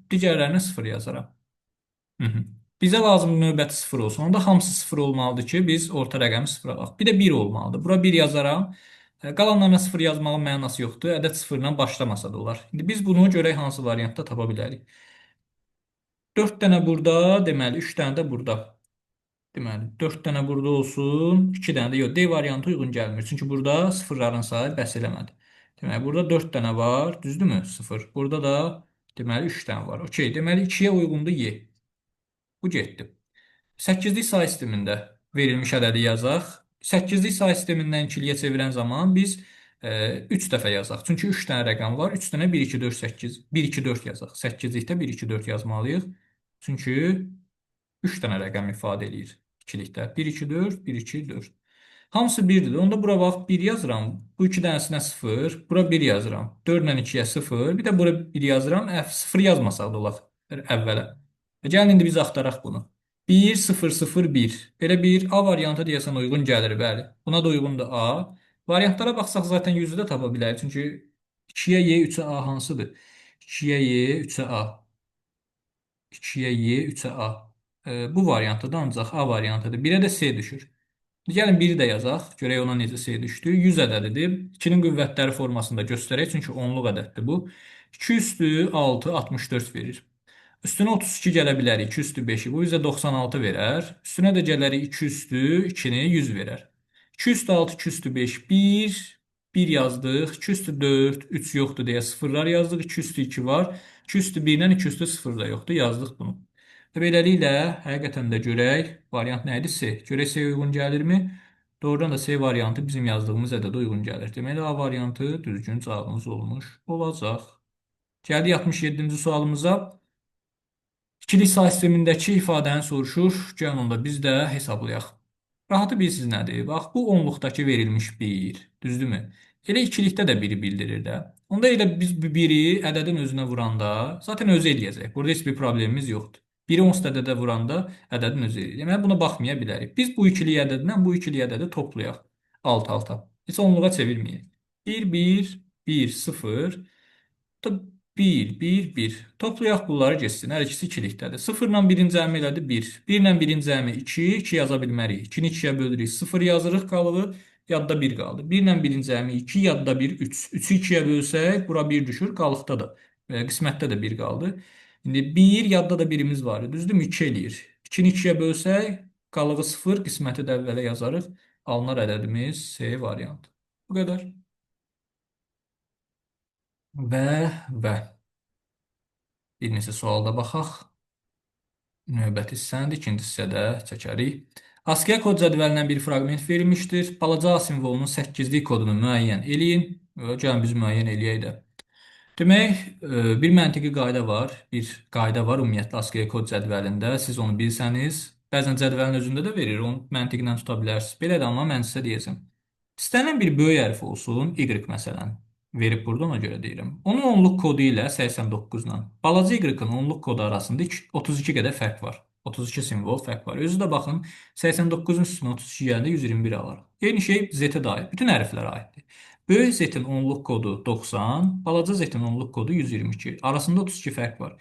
digərlərinə 0 yazaram. Bizə lazımdır növbəti 0 olsun. Onda hamısı 0 olmalıdır ki, biz orta rəqəmi 0 alaq. Bir də 1 olmalıdır. Bura 1 yazaram. Qalanlarına 0 yazmağın mənası yoxdur. Ədəd 0 ilə başlamasa da olar. İndi biz bunu görək hansı variantda tapa bilərik. 4 dənə burada, deməli 3 dənə də burada. Deməli, 4 dənə burada olsun, 2 dənə də yox. D variantı uyğun gəlmir. Çünki burada sıfırların sayı bəs eləmədi. Deməli, burada 4 dənə var, düzdürmü? 0. Burada da deməli 3 dənə var. Okey, deməli 2-yə uyğundur Y. Bu getdi. 8-lik say sistemində verilmiş ədədi yazaq. 8-lik say sistemindən ikiliyə çevirən zaman biz 3 dəfə yazaq. Çünki 3 dənə rəqəm var. 3 dənə 1, 2, 4, 8, 1, 2, 4 yazaq. 8-likdə 1, 2, 4 yazmalıyıq. Çünki 3 dənə rəqəm ifadə eləyir ikilikdə. 1, 2, 4, 1, 2, 4. Hamısı 1-dir. Onda bura bax 1 yazıram. Bu iki dənəsinə 0. Bura 1 yazıram. 4 ilə 2-yə 0. Bir də bura 1 yazıram. F 0 yazmasaq da olaq əvvələ. Gəlin indi biz axtaraq bunu. 1, 0, 0, 1. Belə bir A variantı deyəsən uyğun gəlir, bəli. Buna da uyğundur A. Variantlara baxsaq zaten 100-ü də tapa bilərik. Çünki 2-yə Y, 3-ə A hansıdır? 2-yə Y, 3-ə A. 2-yə Y, 3-ə A. Bu variantı da ancaq A variantıdır. 1-ə də C düşür. Gəlin 1-i də yazaq. Görək ona necə C düşdü. 100 ədədidir. 2-nin qüvvətləri formasında göstərək. Çünki onluq ədəddir bu. 2 üstü 6, 64 verir. Üstünə 32 gələ bilərik. 2 üstü 5-i. Bu bizə 96 verər. Üstünə də gələrik 2 üstü 2-ni 100 verər. 2 üstü 6, 2 üstü 5, 1. 1 yazdıq. 2 üstü 4, 3 yoxdur deyə sıfırlar yazdıq. 2 üstü 2 var. 2 üstü 1 ilə 2 üstü 0 da yoxdur. Yazdıq bunu. Və beləliklə, həqiqətən də görək, variant nə idi? C. Görək C uyğun gəlirmi? Doğrudan da C variantı bizim yazdığımız ədədə uyğun gəlir. Deməli, A variantı düzgün cavabımız olmuş olacaq. Gəldik 67-ci sualımıza. İkilik say sistemindəki ifadəni soruşur. Gəlin onda biz də hesablayaq. Rahatı bilirsiniz nədir? Bax, bu onluqdakı verilmiş 1. Düzdürmü? Elə ikilikdə də 1-i bildirir də. Onda elə biz bu 1-i ədədin özünə vuranda zaten özü eləyəcək. Burada heç bir problemimiz yoxdur. 1-i onsuz da ədədə vuranda ədədin özü eləyir. Deməli, buna baxmaya bilərik. Biz bu ikilik ədədlə bu ikilik ədədi toplayaq. Alt-alta. Heç onluğa çevirməyək. 1, 1, 1, 0. 1, 1, 1. Toplayaq bunları getsin. Hər ikisi ikilikdədir. 0 ilə 1-in cəmi elədi 1. 1 ilə 1-in cəmi 2. 2 yaza bilmərik. 2-ni 2-yə bölürük. 0 yazırıq qalığı. Yadda 1 qaldı. 1 ilə 1-in cəmi 2, yadda 1, 3. 3-ü 2-yə bölsək, bura 1 düşür. Qalıqda da, qismətdə də 1 qaldı. İndi 1, yadda da 1-imiz var. Düzdürmü? 2 eləyir. 2-ni 2-yə bölsək, qalığı 0, qisməti də əvvələ yazarıq. Alınar ədədimiz C variantı. Bu qədər. Və bir neçə sualda baxaq. Növbəti hissənin ikinci hissədə çəkərik. ASCII kod cədvəlindən bir fraqment verilmişdir. Balaca A simvolunun 8-lik kodunu müəyyən eləyin. Gəlin biz müəyyən eləyək də. Demək, bir məntiqi qayda var. Bir qayda var ümumiyyətlə ASCII kod cədvəlində. Siz onu bilsəniz, bəzən cədvəlin özündə də verir, onu məntiqlə tuta bilərsiniz. Belə də amma mən sizə deyəcəm. İstənilən bir böyük hərf olsun, Y məsələn. Verib burada ona görə deyirəm. Onun onluq kodu ilə 89 ilə balaca Y-ın onluq kodu arasında 32 qədər fərq var. 32 simvol fərq var. Özü də baxın, 89-un üstünə 32 gələndə 121 alır. Eyni şey Z-ə də aid. Bütün hərflərə aiddir. Böyük Z-in onluq kodu 90, balaca Z-in onluq kodu 122. Arasında 32 fərq var.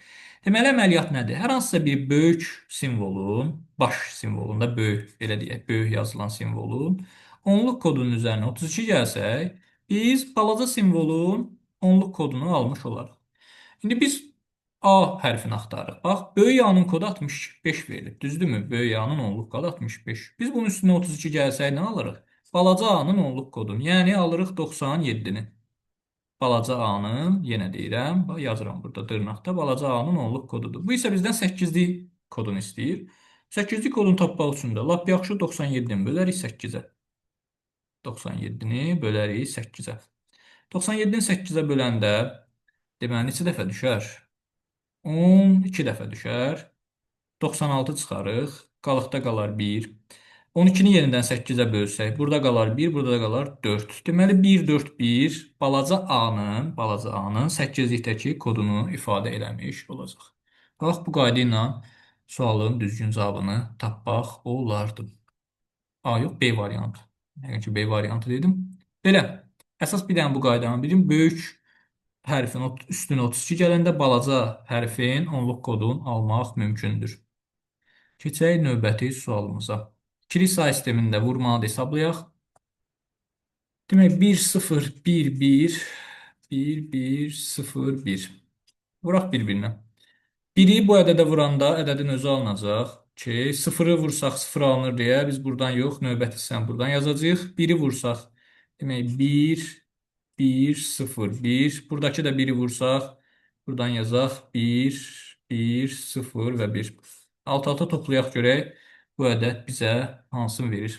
Deməli, əməliyyat nədir? Hər hansısa bir böyük simvolun, baş simvolunda böyük, belə deyək, böyük yazılan simvolun onluq kodunun üzərinə 32 gəlsək, biz balaca simvolun onluq kodunu almış olarıq. İndi biz A hərfini axtarırıq. Bax, böyük A-nın kodu 65 verilib. Düzdürmü? Böyük A-nın onluq kodu 65. Biz bunun üstünə 32 gəlsək nə alırıq? Balaca A-nın onluq kodunu. Yəni alırıq 97-ni. Balaca A-nın, yenə deyirəm, bax, yazıram burada dırnaqda, balaca A-nın onluq kodudur. Bu isə bizdən 8-lik kodunu istəyir. 8-lik kodunu tapmaq üçün də lap yaxşı 97-ni bölərik 8-ə. 97-ni bölərik 8-ə. 97-ni 8-ə böləndə, deməli, neçə dəfə düşər? 12 dəfə düşər. 96 çıxarıq. Qalıqda qalar 1. 12-ni yenidən 8-ə bölsək, burada qalar 1, burada da qalar 4. Deməli, 1, 4, 1 balaca A-nın 8-likdəki kodunu ifadə eləmiş olacaq. Bax, bu qayda ilə sualın düzgün cavabını tapmaq olardı. A yox, B variantı. Yəqin ki, B variantı dedim. Belə, əsas bir dənə bu qaydanı bilin. Böyük hərfin üstünə 32 gələndə balaca hərfin onluq kodunu almaq mümkündür. Keçək növbəti sualımıza. İkilik say sistemində vurmanı da hesablayaq. Demək, 1, 0, 1, 1, 1, 1, 0, 1. Vuraq bir-birinə. 1-i bu ədədə vuranda ədədin özü alınacaq. Ki, 0-ı vursaq 0 alınır deyə biz buradan yox, növbəti hissəni buradan yazacağıq. 1-i vursaq, demək, 1, 1, 0, 1. Buradakı da 1-i vursaq, buradan yazaq 1, 1, 0 və 1. Alt-alta toplayaq görək, bu ədəd bizə hansını verir?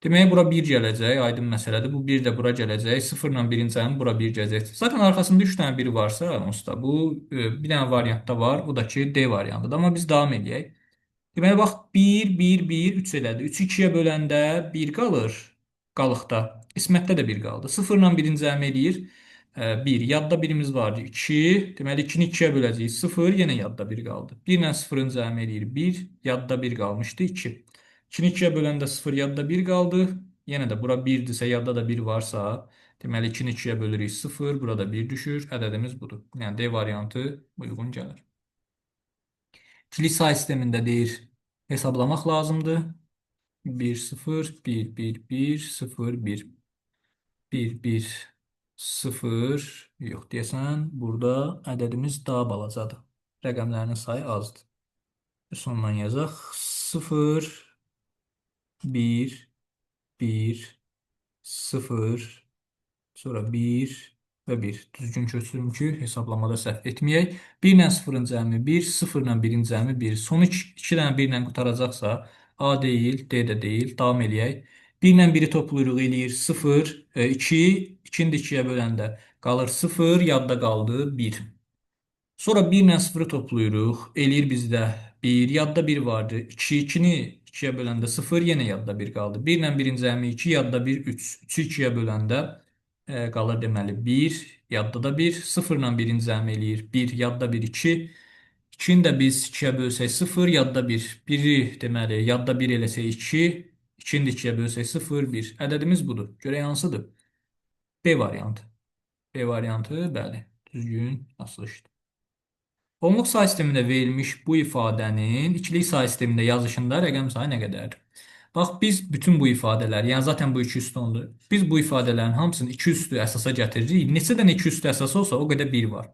Demək, bura 1 gələcək, aydın məsələdir. Bu 1 də bura gələcək. 0 ilə 1-in cəmi bura 1 gələcək. Zaten arxasında 3 dənə 1 varsa, onsuz da bu bir dənə variantda var. O da ki, D variantıdır. Amma biz davam eləyək. Deməli, bax, 1, 1, 1, 3 elədi. 3-ü 2-yə böləndə 1 qalır qalıqda. İsmətdə də 1 qaldı. 0 ilə 1-in cəmi eləyir 1. Yadda birimiz vardı. 2. Deməli, 2-ni 2-yə böləcəyik. 0, yenə yadda 1 qaldı. 1 ilə 0-ın cəmi eləyir 1. Yadda 1 qalmışdı. 2. 2-ni 2-yə böləndə 0, yadda 1 qaldı. Yenə də bura 1-dirsə, yadda da 1 varsa, deməli, 2-ni 2-yə bölürük 0. Burada 1 düşür. Ədədimiz budur. Yəni, D variantı uyğun gəlir. İkilik say sistemində deyir, hesablamaq lazımdır. 1, 0, 1, 1, 1, 0, 1. 1, 1, 0. Yox, deyəsən, burada ədədimiz daha balacadır. Rəqəmlərinin sayı azdır. Sondan yazaq. 0, 1, 1, 0, sonra 1 və 1. Düzgün köçürüm ki, hesablamada səhv etməyək. 1 ilə 0-ın cəmi 1, 0 ilə 1-in cəmi 1. Son 2 dənə 1 ilə qurtaracaqsa, A deyil, D də deyil. Davam eləyək. 1 ilə 1-i toplayırıq, eləyir 0, 2, 2-ni də 2-yə böləndə qalır 0, yadda qaldı 1. Sonra 1 ilə 0-ı toplayırıq, eləyir bizdə 1, yadda 1 vardı, 2, 2-ni 2-yə böləndə 0, yenə yadda 1 qaldı. 1 ilə 1-in cəmi 2, yadda 1, 3, 3-ü 2-yə böləndə qalır deməli 1, yadda da 1, 0 ilə 1-in cəmi eləyir 1, yadda 1, 2, 2-ni də biz 2-yə bölsək 0, yadda 1, 1-i deməli yadda 1 eləsək 2, 2-ni də 2-yə bölsək 0, 1. Ədədimiz budur. Görək hansıdır? B variantı. B variantı, bəli, düzgün açılışdır. Onluq say sistemində verilmiş bu ifadənin ikilik say sistemində yazışında rəqəm sayı nə qədərdir? Bax, biz bütün bu ifadələr, yəni zaten bu 2 üstü 10-dur. Biz bu ifadələrin hamısını 2 üstü əsasa gətiririk. Neçə dənə 2 üstü əsas olsa o qədər 1 var.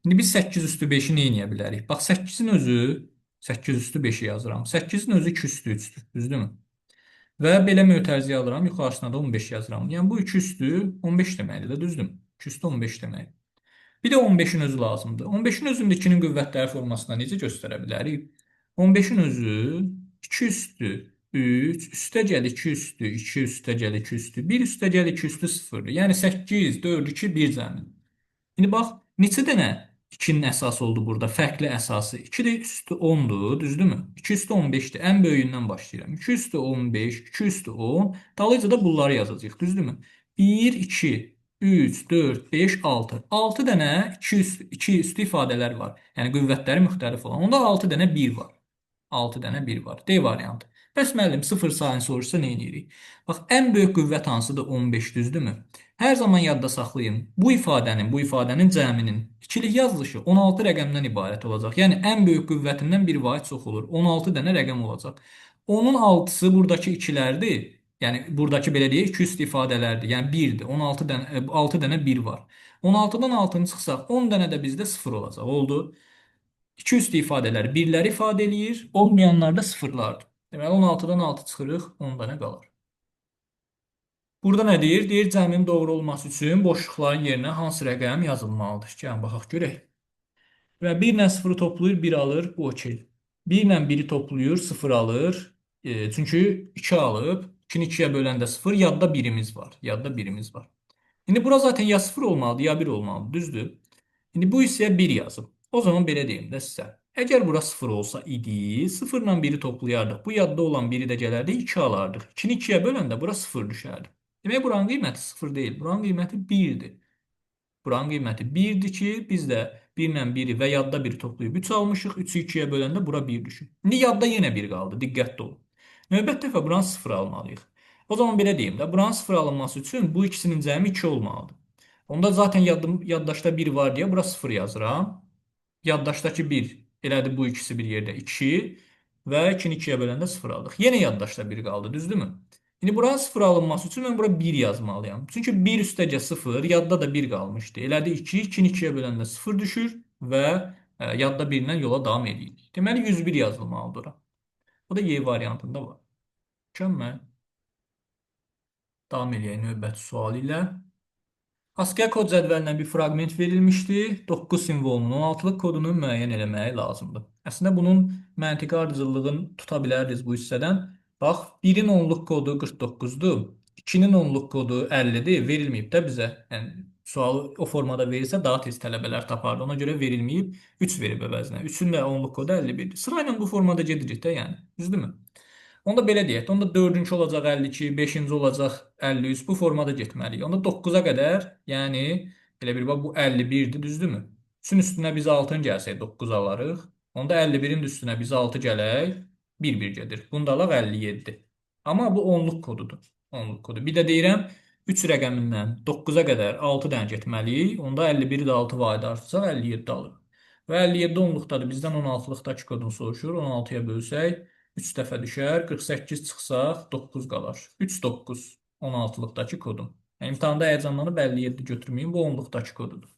İndi biz 8 üstü 5-i nə eləyə bilərik? Bax, 8-in özü, 8 üstü 5-i yazıram. 8-in özü 2 üstü 3-dür, düzdürmü? Və belə mötərizəyə alıram, yuxarısına da 15 yazıram. Yəni bu 2 üstü 15 deməkdir də, düzdürmü? 2 üstü 15 deməkdir. Bir də 15-in özü lazımdır. 15-in özünü də 2-nin qüvvətləri formasında necə göstərə bilərik? 15-in özü 2 üstü 3, üstə gəl 2 üstü, 2 üstə gəl 2 üstü, 1 üstə gəl 2 üstü 0-dır. Yəni 8, 4, 2, 1 cəmidir. İndi bax, neçə dənə 2-nin əsası oldu burada? Fərqli əsası. 2 də üstü 10-dur, düzdürmü? 2 üstü 15-dir. Ən böyüyündən başlayıram. 2 üstü 15, 2 üstü 10. Dalıyca da bunları yazacağıq, düzdürmü? 1, 2, 3, 4, 5, 6. 6 dənə 2 üstü ifadələr var. Yəni qüvvətləri müxtəlif olan. Onda 6 dənə 1 var. 6 dənə 1 var. D variantı. Bəs müəllim 0 sayını soruşsa nə edirik? Bax, ən böyük qüvvət hansıdır? 15, düzdürmü? Hər zaman yadda saxlayın. Bu ifadənin cəminin ikilik yazılışı 16 rəqəmdən ibarət olacaq. Yəni ən böyük qüvvətindən bir vahid çox olur. 16 dənə rəqəm olacaq. Onun 6-sı buradakı ikilərdir. Yəni buradakı belə deyək, 2 üstü ifadələrdir. Yəni 1-dir. 16 dənə, 6 dənə 1 var. 16-dan 6-nı çıxsaq 10 dənə də bizdə 0 olacaq. Oldu. 2 üstü ifadələr birləri ifadə eləyir, olmayanlar da sıfırlardır. Deməli 16-dan 6 çıxırıq, 10 dənə qalır. Burada nə deyir? Deyir, cəmin doğru olması üçün boşluqların yerinə hansı rəqəm yazılmalıdır? Gəlin baxaq görək. Və 1 ilə 0-ı toplayır, 1 alır, bu okey. 1 ilə 1-i toplayır, 0 alır. Çünki 2 alıb, 2-ni 2-yə böləndə 0, yadda 1-imiz var. Yadda 1-imiz var. İndi bura zaten ya 0 olmalıdır, ya 1 olmalıdır, düzdür? İndi bu hissəyə 1 yazıb. O zaman belə deyim də sizə. Əgər bura 0 olsa idi, 0 ilə 1-i toplayardıq. Bu yadda olan 1-i də gələrdi, 2 alardıq. 2-ni 2-yə böləndə bura 0 düşərdi. Demək, buranın qiyməti 0 deyil, buranın qiyməti 1-dir. Buranın qiyməti 1-dir ki, biz də 1 ilə 1-i və yadda 1-i toplayıb 3 almışıq. 3-ü 2-yə böləndə bura 1 düşür. İndi yadda yenə 1 qaldı, diqqətli olun. Növbət dəfə buranı 0 almalıyıq. O zaman belə deyim də, buranın 0 alınması üçün bu ikisinin cəmi 2 olmalıdır. Onda zaten yaddaşda 1 var deyə bura 0 yazıram. Yaddaşdakı 1 elədi bu ikisi bir yerdə 2 və 2-ni 2-yə böləndə 0 aldıq. Yenə yaddaşda 1 qaldı, düzdürmü? İndi buranın 0 alınması üçün mən bura 1 yazmalıyam. Çünki 1 üstəcə 0, yadda da 1 qalmışdı. Elədi 2, 2-ni 2-yə böləndə 0 düşür və yadda 1 ilə yola davam edirik. Deməli 101 yazılmalıdır ora. O da Y variantında var. Mükəmməl. Davam eləyək növbəti sual ilə. Asker kod cədvəlindən bir fraqment verilmişdi. 9 simvolunun 16-lıq kodunu müəyyən eləmək lazımdır. Əslində bunun məntiqi ardıcıllığını tuta bilərdiniz bu hissədən. Bax, 1-in onluq kodu 49-dur. 2-nin onluq kodu 50-dir. Verilməyib də bizə. Yəni, sualı o formada verilsə daha tez tələbələr tapardı. Ona görə verilməyib, 3 verib əvəzinə. 3-ün də onluq kodu 51-dir. Sırayla bu formada gedirik də, yəni. Düzdürmü? Onda belə deyək. Onda 4-cü olacaq 52, 5-ci olacaq 53. Bu formada getməliyik. Onda 9-a qədər, yəni elə bir bax bu 51-dir, düzdürmü? 3-ün üstünə biz 6-nı gəlsək 9 alarıq. Onda 51-in üstünə biz 6 gələk, 1-1 gedir. Bunda alaq 57. Amma bu onluq kodudur. Onluq kodu. Bir də deyirəm, 3 rəqəmindən 9-a qədər 6 dənə getməliyik. Onda 51-i də 6 vahid artırsaq 57 alırıq. Və 57 onluqdadır. Bizdən 16-lıqdakı kodunu soruşur. 16-ya bölsək 3 dəfə düşər. 48 çıxsaq 9 qalar. 3, 9 16-lıqdakı kodum. Yəni, imtahanda həyəcanlanıb 57 götürməyin. Bu onluqdakı kodudur.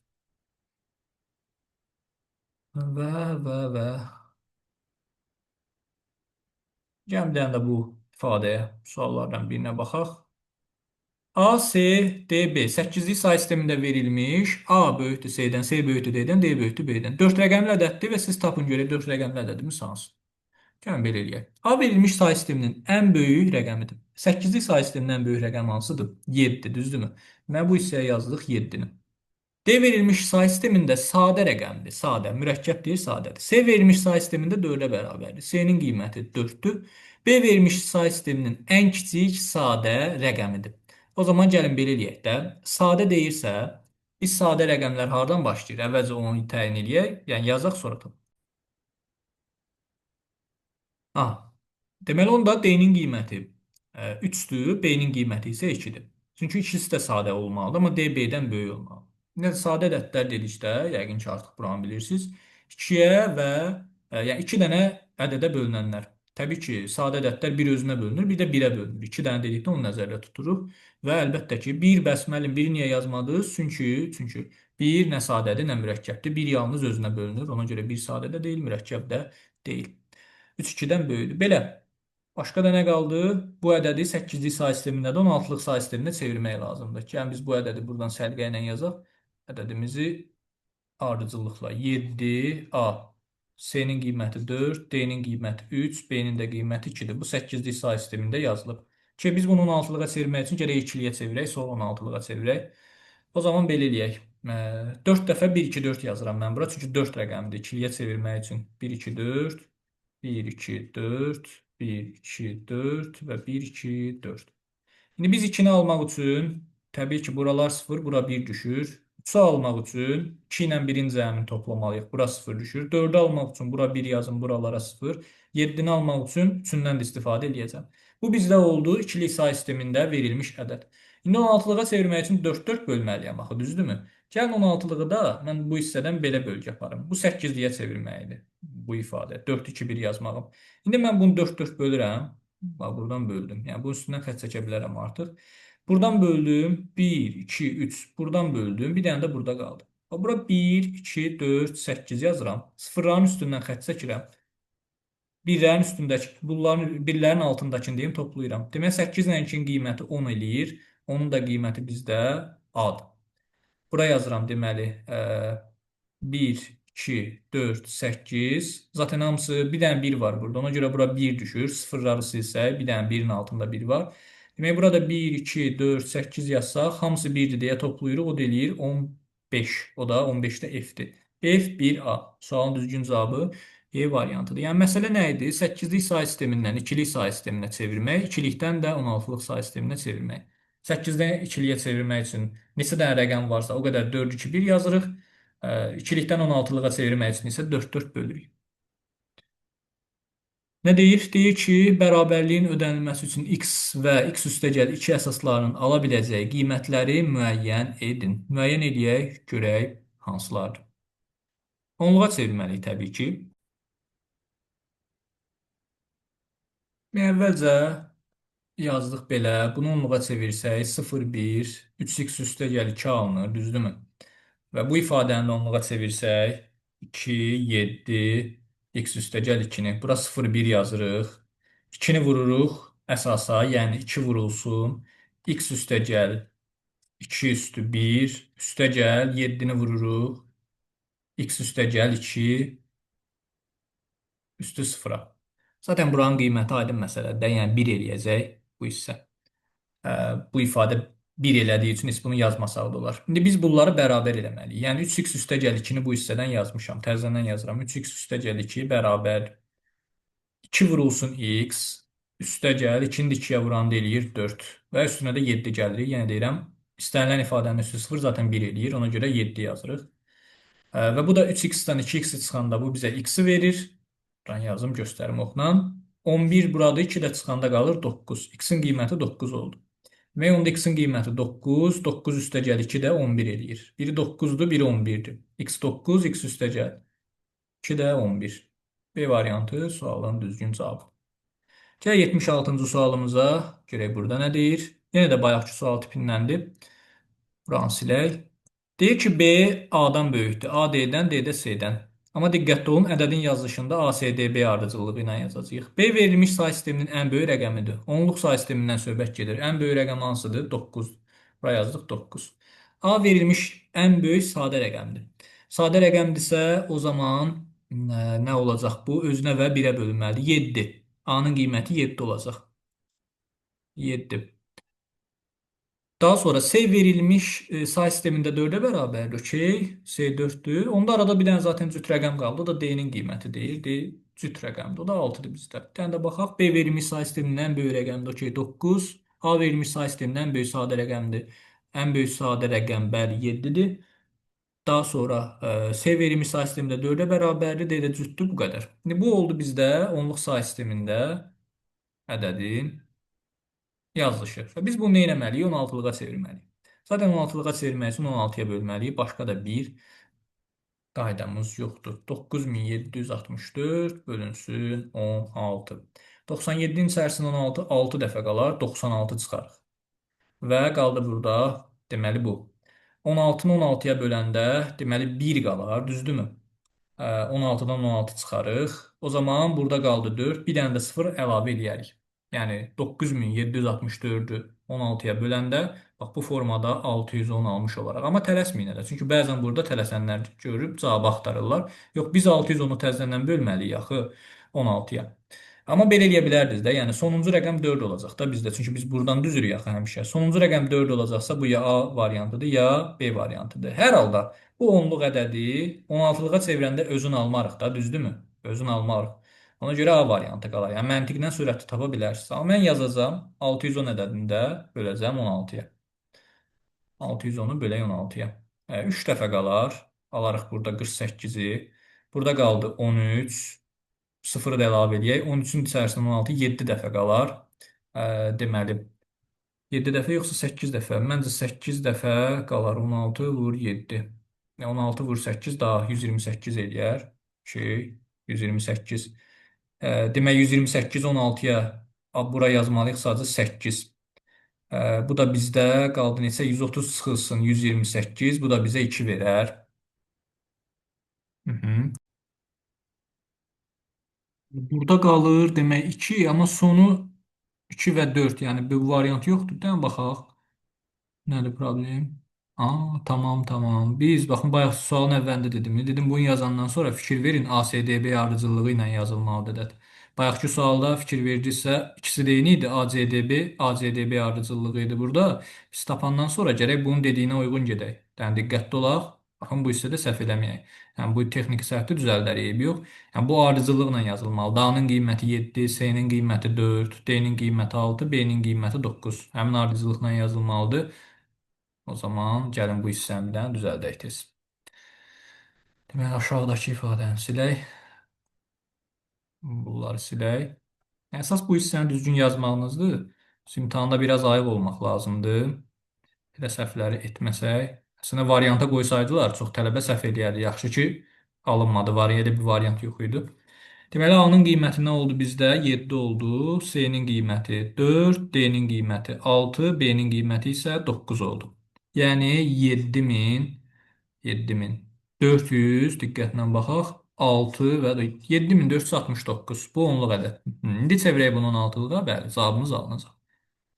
Və. Gəlin bir dənə də bu ifadəyə, suallardan birinə baxaq. A, C, D, B. 8-lik say sistemində verilmiş. A böyükdür C-dən, C böyükdür D-dən, D böyükdür B-dən. 4 rəqəmli ədəddir və siz tapın görək 4 rəqəmli ədədimiz hansı. Gəlin belə eləyək. A verilmiş say sisteminin ən böyük rəqəmidir. 8-lik say sisteminin ən böyük rəqəmi hansıdır? 7, düzdürmü? Mən bu hissəyə yazdıq 7-ni. D verilmiş say sistemində sadə rəqəmdir. Sadə, mürəkkəb deyil, sadədir. C verilmiş say sistemində 4-ə bərabərdir. C-nin qiyməti 4-dür. B verilmiş say sisteminin ən kiçik sadə rəqəmidir. O zaman gəlin belə eləyək də. Sadə deyirsə, biz sadə rəqəmlər hardan başlayır? Əvvəlcə onu təyin eləyək. Yəni yazaq sonra tapaq. Aha. Deməli onda D-nin qiyməti 3-dür, B-nin qiyməti isə 2-dir. Çünki ikisi də sadə olmalıdır, amma D B-dən böyük olmalıdır. Nə sadə ədədlər dedikdə, yəqin ki, artıq buranı bilirsiniz. 2-yə və yəni 2 dənə ədədə bölünənlər. Təbii ki, sadə ədədlər bir özünə bölünür, bir də 1-ə bölünür. 2 dənə dedikdə onu nəzərdə tuturuq. Və əlbəttə ki, 1 bəs müəllim 1-i niyə yazmadınız? Çünki 1 nə sadədir, nə mürəkkəbdir. 1 yalnız özünə bölünür. Ona görə 1 sadə də deyil, mürəkkəb də deyil. 3 2-dən böyükdür. Belə. Başqa da nə qaldı? Bu ədədi 8-lik say sistemində də 16-lıq say sisteminə çevirmək lazımdır. Yəni biz bu ədədi buradan səliqə ilə yazaq. Ədədimizi ardıcıllıqla 7, A, C-nin qiyməti 4, D-nin qiyməti 3, B-nin də qiyməti 2-dir. Bu 8-lik say sistemində yazılıb. Ki, biz bunu 16-lığa çevirmək üçün gərək 2-liyə çevirək, sonra 16-lığa çevirək. O zaman belə eləyək. 4 dəfə 1, 2, 4 yazıram mən bura. Çünki 4 rəqəmdir. 2-liyə çevirmək üçün 1, 2, 4, 1, 2, 4, 1, 2, 4 və 1, 2, 4. İndi biz 2-ni almaq üçün, təbii ki, buralar 0, bura 1 düşür. 3-ü almaq üçün 2 ilə 1-in cəmini toplamalıyıq. Bura 0 düşür. 4-ü almaq üçün bura 1 yazın, buralara 0. 7-ni almaq üçün 3-dən də istifadə eləyəcəm. Bu bizdə oldu ikilik say sistemində verilmiş ədəd. İndi 16-lığa çevirmək üçün 4-4 bölməliyəm axı, düzdürmü? Gəlin 16-lığı da mən bu hissədən belə bölgə aparım. Bu 8-liyə çevirməkdir bu ifadə. 4-2-1 yazmağım. İndi mən bunu 4-4 bölürəm. Bax, buradan böldüm. Yəni, bunun üstündən xətt çəkə bilərəm artıq. Buradan böldüm. 1, 2, 3. Buradan böldüm. Bir dənə də burada qaldı. Bax, bura 1, 2, 4, 8 yazıram. Sıfırların üstündən xətt çəkirəm. Birlərin üstündəki, bunların, birlərin altındakını deyim, toplayıram. Demək, 8 ilə 2-nin qiyməti 10 eləyir. Onun da qiyməti bizdə A-dır. Bura yazıram, deməli, 1, 2, 4, 8. Zaten hamısı bir dənə 1 var burada. Ona görə bura 1 düşür. Sıfırları silsək, bir dənə 1-in altında 1 var. Demək, burada 1, 2, 4, 8 yazsaq, hamısı 1-dir deyə toplayırıq. O da eləyir 15. O da 15-də F-dir. F, 1, A. Sualın düzgün cavabı E variantıdır. Yəni, məsələ nə idi? 8-lik say sistemindən 2-lik say sisteminə çevirmək, 2-likdən də 16-lıq say sisteminə çevirmək. 8-dən 2-liyə çevirmək üçün neçə dənə rəqəm varsa o qədər 4, 2, 1 yazırıq. 2-likdən 16-lığa çevirmək üçün isə 4, 4 bölürük. Nə deyir? Deyir ki, bərabərliyin ödənilməsi üçün x və x üstəgəl 2 əsaslarının ala biləcəyi qiymətləri müəyyən edin. Müəyyən eləyək, görək hansılardır. Onluğa çevirməliyik təbii ki. Əvvəlcə yazdıq belə. Bunu onluğa çevirsək 0, 1, 3x üstəgəl 2 alınır, düzdürmü? Və bu ifadəni də onluğa çevirsək 2, 7, x üstəgəl 2-ni. Bura 0, 1 yazırıq. 2-ni vururuq əsasa, yəni 2 vurulsun. X üstəgəl 2 üstü 1, üstəgəl 7-ni vururuq. X üstəgəl 2 üstü 0-a. Zaten buranın qiyməti aydın məsələdir. Yəni 1 eləyəcək bu hissə. Bu ifadə 1 elədiyi üçün heç bunu yazmasaq da olar. İndi biz bunları bərabər eləməliyik. Yəni 3x üstəgəl 2-ni bu hissədən yazmışam. Təzədən yazıram. 3x üstəgəl 2 bərabər 2 vurulsun x üstəgəl 2-ni də 2-yə vuranda eləyir 4. Və üstünə də 7 gəlir. Yenə deyirəm, istənilən ifadənin üstü 0 zaten 1 eləyir. Ona görə 7 yazırıq. Və bu da 3x-dən 2x-i çıxanda bu bizə x-i verir. Buradan yazım, göstərim oxla. 11 burada 2 də çıxanda qalır 9. X-in qiyməti 9 oldu. Və onda x-in qiyməti 9, 9 üstəgəl 2 də 11 eləyir. Biri 9-dur, biri 11-dir. X 9, x üstəgəl 2 də 11. B variantı sualın düzgün cavabı. Gələk 76-cı sualımıza. Görək burada nə deyir? Yenə də bayaqki sual tipindəndir. Buranı silək. Deyir ki, B A-dan böyükdür. A D-dən, D də C-dən. Amma diqqətli olun, ədədin yazılışında A, C, D, B ardıcıllığı ilə yazacağıq. B verilmiş say sisteminin ən böyük rəqəmidir. Onluq say sistemindən söhbət gedir. Ən böyük rəqəm hansıdır? 9. Bura yazdıq 9. A verilmiş ən böyük sadə rəqəmdir. Sadə rəqəmdirsə, o zaman nə olacaq bu? Özünə və 1-ə bölünməlidir. 7. A-nın qiyməti 7 olacaq. 7. Daha sonra C verilmiş say sistemində 4-ə bərabərdir. Okey, C 4-dür. Onda arada bir dənə zaten cüt rəqəm qaldı. O da D-nin qiyməti deyil. D cüt rəqəmdir. O da 6-dır bizdə. Bir dənə də baxaq. B verilmiş say sisteminin ən böyük rəqəmidir. Okey, 9. A verilmiş say sisteminin ən böyük sadə rəqəmdir. Ən böyük sadə rəqəm bəli 7-dir. Daha sonra C verilmiş say sistemində 4-ə bərabərdir. D də cütdür. Bu qədər. İndi bu oldu bizdə onluq say sistemində ədədin yazılışı. Və biz bunu nə etməliyik? 16-lığa çevirməliyik. Zaten 16-lığa çevirmək üçün 16-ya bölməliyik. Başqa da bir qaydamız yoxdur. 9764 bölünsün 16. 97-nin içərisində 16, 6 dəfə qalar, 96 çıxarıq. Və qaldı burada, deməli bu. 16-nı 16-ya böləndə, deməli 1 qalar, düzdürmü? 16-dan 16 çıxarıq. O zaman burada qaldı 4, bir dənə də 0 əlavə eləyərik. Yəni 9764-ü 16-ya böləndə, bax bu formada 610 almış olaraq. Amma tələsməyin elə. Çünki bəzən burada tələsənlər görüb cavabı axtarırlar. Yox, biz 610-u təzədən bölməliyik axı 16-ya. Amma belə eləyə bilərdiniz də. Yəni sonuncu rəqəm 4 olacaq da bizdə. Çünki biz buradan düzürük axı həmişə. Sonuncu rəqəm 4 olacaqsa bu ya A variantıdır, ya B variantıdır. Hər halda bu onluq ədədi 16-lığa çevirəndə özünü almarıq da, düzdürmü? Özünü almarıq. Ona görə A variantı qalar. Yəni məntiqdən sürəti tapa bilərsiniz. Amma mən yazacağam 610 ədədində böləcəm 16-ya. 610-u bölək 16-ya. 3 dəfə qalar. Alarıq burada 48-i. Burada qaldı 13. 0-ı da əlavə eləyək. 13-ün içərisində 16 7 dəfə qalar. Deməli 7 dəfə yoxsa 8 dəfə? Məncə 8 dəfə qalar. 16 vur 7. 16 vur 8 daha 128 eləyər. 128. Demək 128 16-ya bura yazmalıyıq sadəcə 8. Bu da bizdə qaldı neçə? 130 çıxılsın 128. Bu da bizə 2 verər. Burada qalır demək 2, amma sonu 2 və 4, yəni bu variant yoxdur. Deyən baxaq. Nədir problem? Aa, tamam, tamam. Biz, baxın, bayaq sualın əvvəlində dedim. Dedim, bunu yazandan sonra fikir verin, A, C, D, B ardıcıllığı ilə yazılmalıdır ədəd. Bayaqki sualda fikir verdinizsə, ikisi də eyni idi. A, C, D, B, A, C, D, B ardıcıllığı idi burada. Biz tapandan sonra gərək bunun dediyinə uyğun gedək. Yəni, diqqətli olaq. Baxın, bu hissədə səhv eləməyək. Yəni, bu texniki səhvdə düzəldər, eybi yox. Yəni, bu ardıcıllıqla yazılmalıdır. A-nın qiyməti 7, C-nin qiyməti 4, D-nin qiyməti 6, B-nin qiyməti 9. Həmin ardıcıllıqla yazılmalıdır. O zaman gəlin bu hissəni də düzəldək tez. Deməli, aşağıdakı ifadəni silək. Bunları silək. Əsas bu hissəni düzgün yazmağınızdır. İmtahanda biraz ayıq olmaq lazımdır. Elə səhvləri etməsək. Əslində, varianta qoysaydılar, çox tələbə səhv eləyərdi. Yaxşı ki, alınmadı. Elə bir variant yox idi. Deməli, A-nın qiyməti nə oldu bizdə? 7 oldu. C-nin qiyməti 4, D-nin qiyməti 6, B-nin qiyməti isə 9 oldu. Yəni, 7400, diqqətlə baxaq, 6 və 7469. Bu onluq ədəd. İndi çevirək bunu 16-lığa, bəli, cavabımız alınacaq.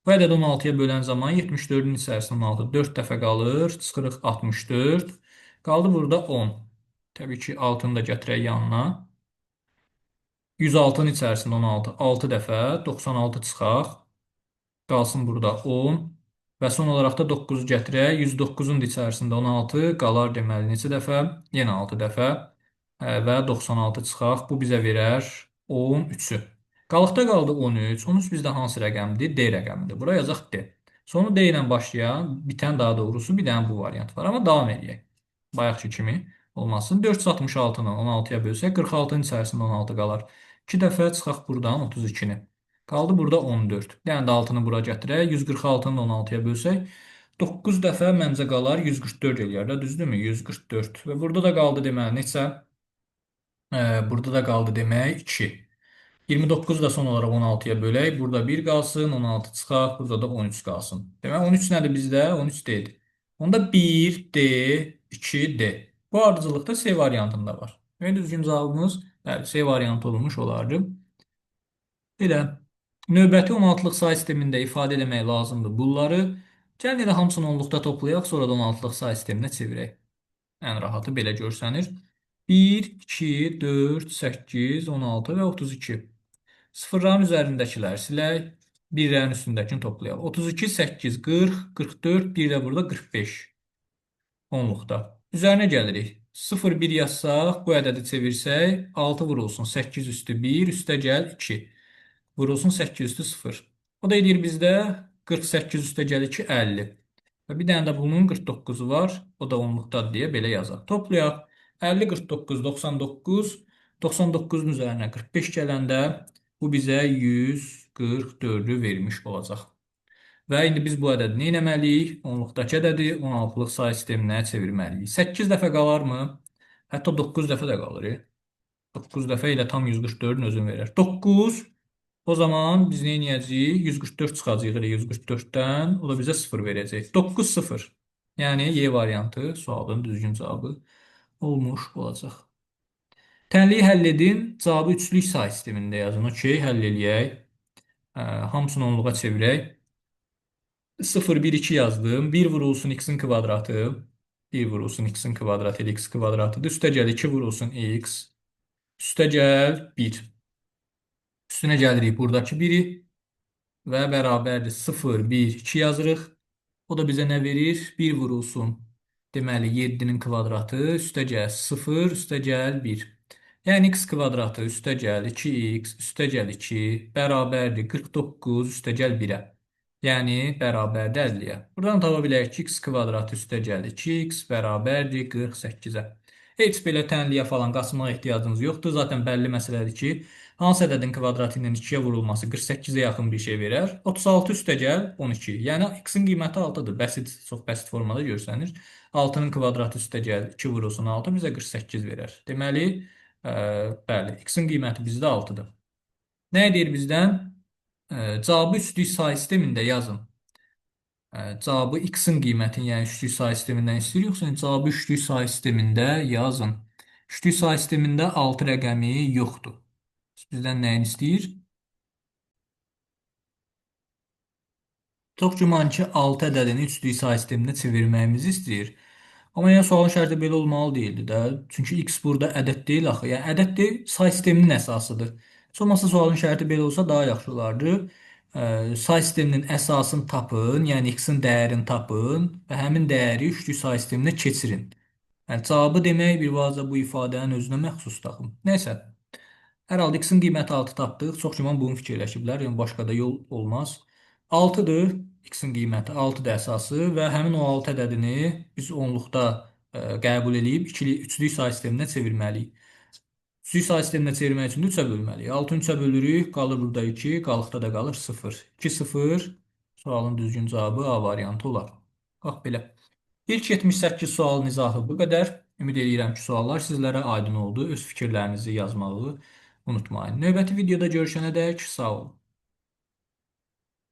Bu ədədi 16-ya bölən zaman 74-ün içərisində 16 4 dəfə qalır, çıxırıq 64. Qaldı burada 10. Təbii ki, 6-nı da gətirək yanına. 106-nın içərisində 16, 6 dəfə, 96 çıxaq. Qalsın burada 10. Və son olaraq da 9-u gətirək. 109-un da içərisində 16 qalar deməli neçə dəfə? Yenə 6 dəfə. Və 96 çıxaq. Bu bizə verər 13-ü. Qalıqda qaldı 13. 13 bizdə hansı rəqəmdir? D rəqəmidir. Bura yazaq D. Sonu D ilə başlayan, bitən daha doğrusu bir dənə bu variant var. Amma davam eləyək. Bayaqki kimi olmasın. 466-nı 16-ya bölsək, 46-nın içərisində 16 qalar. 2 dəfə çıxaq buradan 32-ni. Qaldı burada 14. Bir dənə də 6-nı bura gətirək. 146-nı da 16-ya bölsək, 9 dəfə məncə qalar 144 eləyər də, düzdürmü? 144. Və burada da qaldı deməli neçə? Burada da qaldı demək 2. 29 da son olaraq 16-ya bölək. Burada 1 qalsın, 16 çıxaq, burada da 13 qalsın. Demək 13 nədir bizdə? 13 D-dir. Onda 1, D, 2, D. Bu ardıcıllıqda C variantında var. Və düzgün cavabımız bəli, C variantı olmuş olardı. Belə, növbəti 16-lıq say sistemində ifadə eləmək lazımdır bunları. Gəlin elə hamısını onluqda toplayaq, sonra da 16-lıq say sisteminə çevirək. Ən rahatı belə görsənir. 1, 2, 4, 8, 16 və 32. Sıfırların üzərindəkilər silək, birlərin üstündəkini toplayaq. 32, 8, 40, 44, bir də burada 45 onluqda. Üzərinə gəlirik. 0, 1 yazsaq, bu ədədi çevirsək, 6 vurulsun 8 üstü 1, üstə gəl 2. Vurulsun 8 üstü 0. O da eləyir bizdə 48 üstə gəl 2, 50. Və bir dənə də bunun 49-u var. O da onluqdadır deyə belə yazaq. Toplayaq. 50, 49, 99. 99-un üzərinə 45 gələndə bu bizə 144-ü vermiş olacaq. Və indi biz bu ədədi nə etməliyik? Onluqdakı ədədi 16-lıq say sisteminə çevirməliyik. 8 dəfə qalarmı? Hətta 9 dəfə də qalır. 9 dəfə ilə tam 144-ün özünü verər. 9. O zaman biz nə edəcəyik? 144 çıxacaq elə 144-dən. O da bizə 0 verəcək. 9, 0. Yəni Y variantı sualın düzgün cavabı olmuş olacaq. Tənliyi həll edin. Cavabı üçlük say sistemində yazın. Okey, həll eləyək. Hamısını onluğa çevirək. 0, 1, 2 yazdım. 1 vurulsun x-in kvadratı. 1 vurulsun x-in kvadratı ilə x kvadratıdır. Üstə gəl 2 vurulsun x. Üstə gəl 1. Üstünə gəlirik buradakı 1-i və bərabərdir 0, 1, 2 yazırıq. O da bizə nə verir? 1 vurulsun. Deməli, 7-nin kvadratı, üstə gəl 0, üstə gəl 1. Yəni, x kvadratı, üstə gəl 2x, üstə gəl 2, bərabərdir 49, üstə gəl 1-ə. Yəni, bərabərdir 50-yə. Buradan tapa bilərik ki, x kvadratı üstə gəl 2x, bərabərdir 48-ə. Heç belə tənliyə falan qaçmağa ehtiyacınız yoxdur. Zaten bəlli məsələdir ki, hansı ədədin kvadratı ilə 2-yə vurulması 48-ə yaxın bir şey verər. 36 üstə gəl 12. Yəni, x-in qiyməti 6-dır. Bəsit, çox bəsit formada görsənir. 6-nın kvadratı üstə gəl 2 vurulsun 6 bizə 48 verər. Deməli, bəli, x-in qiyməti bizdə 6-dır. Nə deyir bizdən? Cavabı üçlük say sistemində yazın. Cavabı x-in qiymətini, yəni üçlük say sistemindən istəyir, yoxsa cavabı üçlük say sistemində yazın. Üçlük say sistemində 6 rəqəmi yoxdur. Bizdən nəyini istəyir? Çox güman ki, 6 ədədini üçlük say sisteminə çevirməyimizi istəyir. Amma yəni sualın şərti belə olmalı deyildi də. Çünki x burada ədəd deyil axı. Yəni ədəd deyil, say sisteminin əsasıdır. Heç olmazsa sualın şərti belə olsa daha yaxşı olardı. Say sisteminin əsasını tapın, yəni x-in dəyərini tapın və həmin dəyəri üçlük say sisteminə keçirin. Yəni cavabı demək bir vazə bu ifadənin özünə məxsusdur axı. Nəysə, hər halda x-in qiyməti 6 tapdıq. Çox güman bunu fikirləşiblər. Yəni başqa da yol olmaz. 6-dır x-in qiyməti, 6-dır əsası və həmin o 6 ədədini biz onluqda qəbul eləyib üçlük say sisteminə çevirməliyik. Üçlük say sisteminə çevirmək üçün də 3-ə bölməliyik. 6-nı 3-ə bölürük, qalır burada 2, qalıqda da qalır 0. 2, 0, sualın düzgün cavabı A variantı olar. Bax belə. İlk 78 sualın izahı bu qədər. Ümid eləyirəm ki, suallar sizlərə aydın oldu. Öz fikirlərinizi yazmağı unutmayın. Növbəti videoda görüşənə dək sağ olun.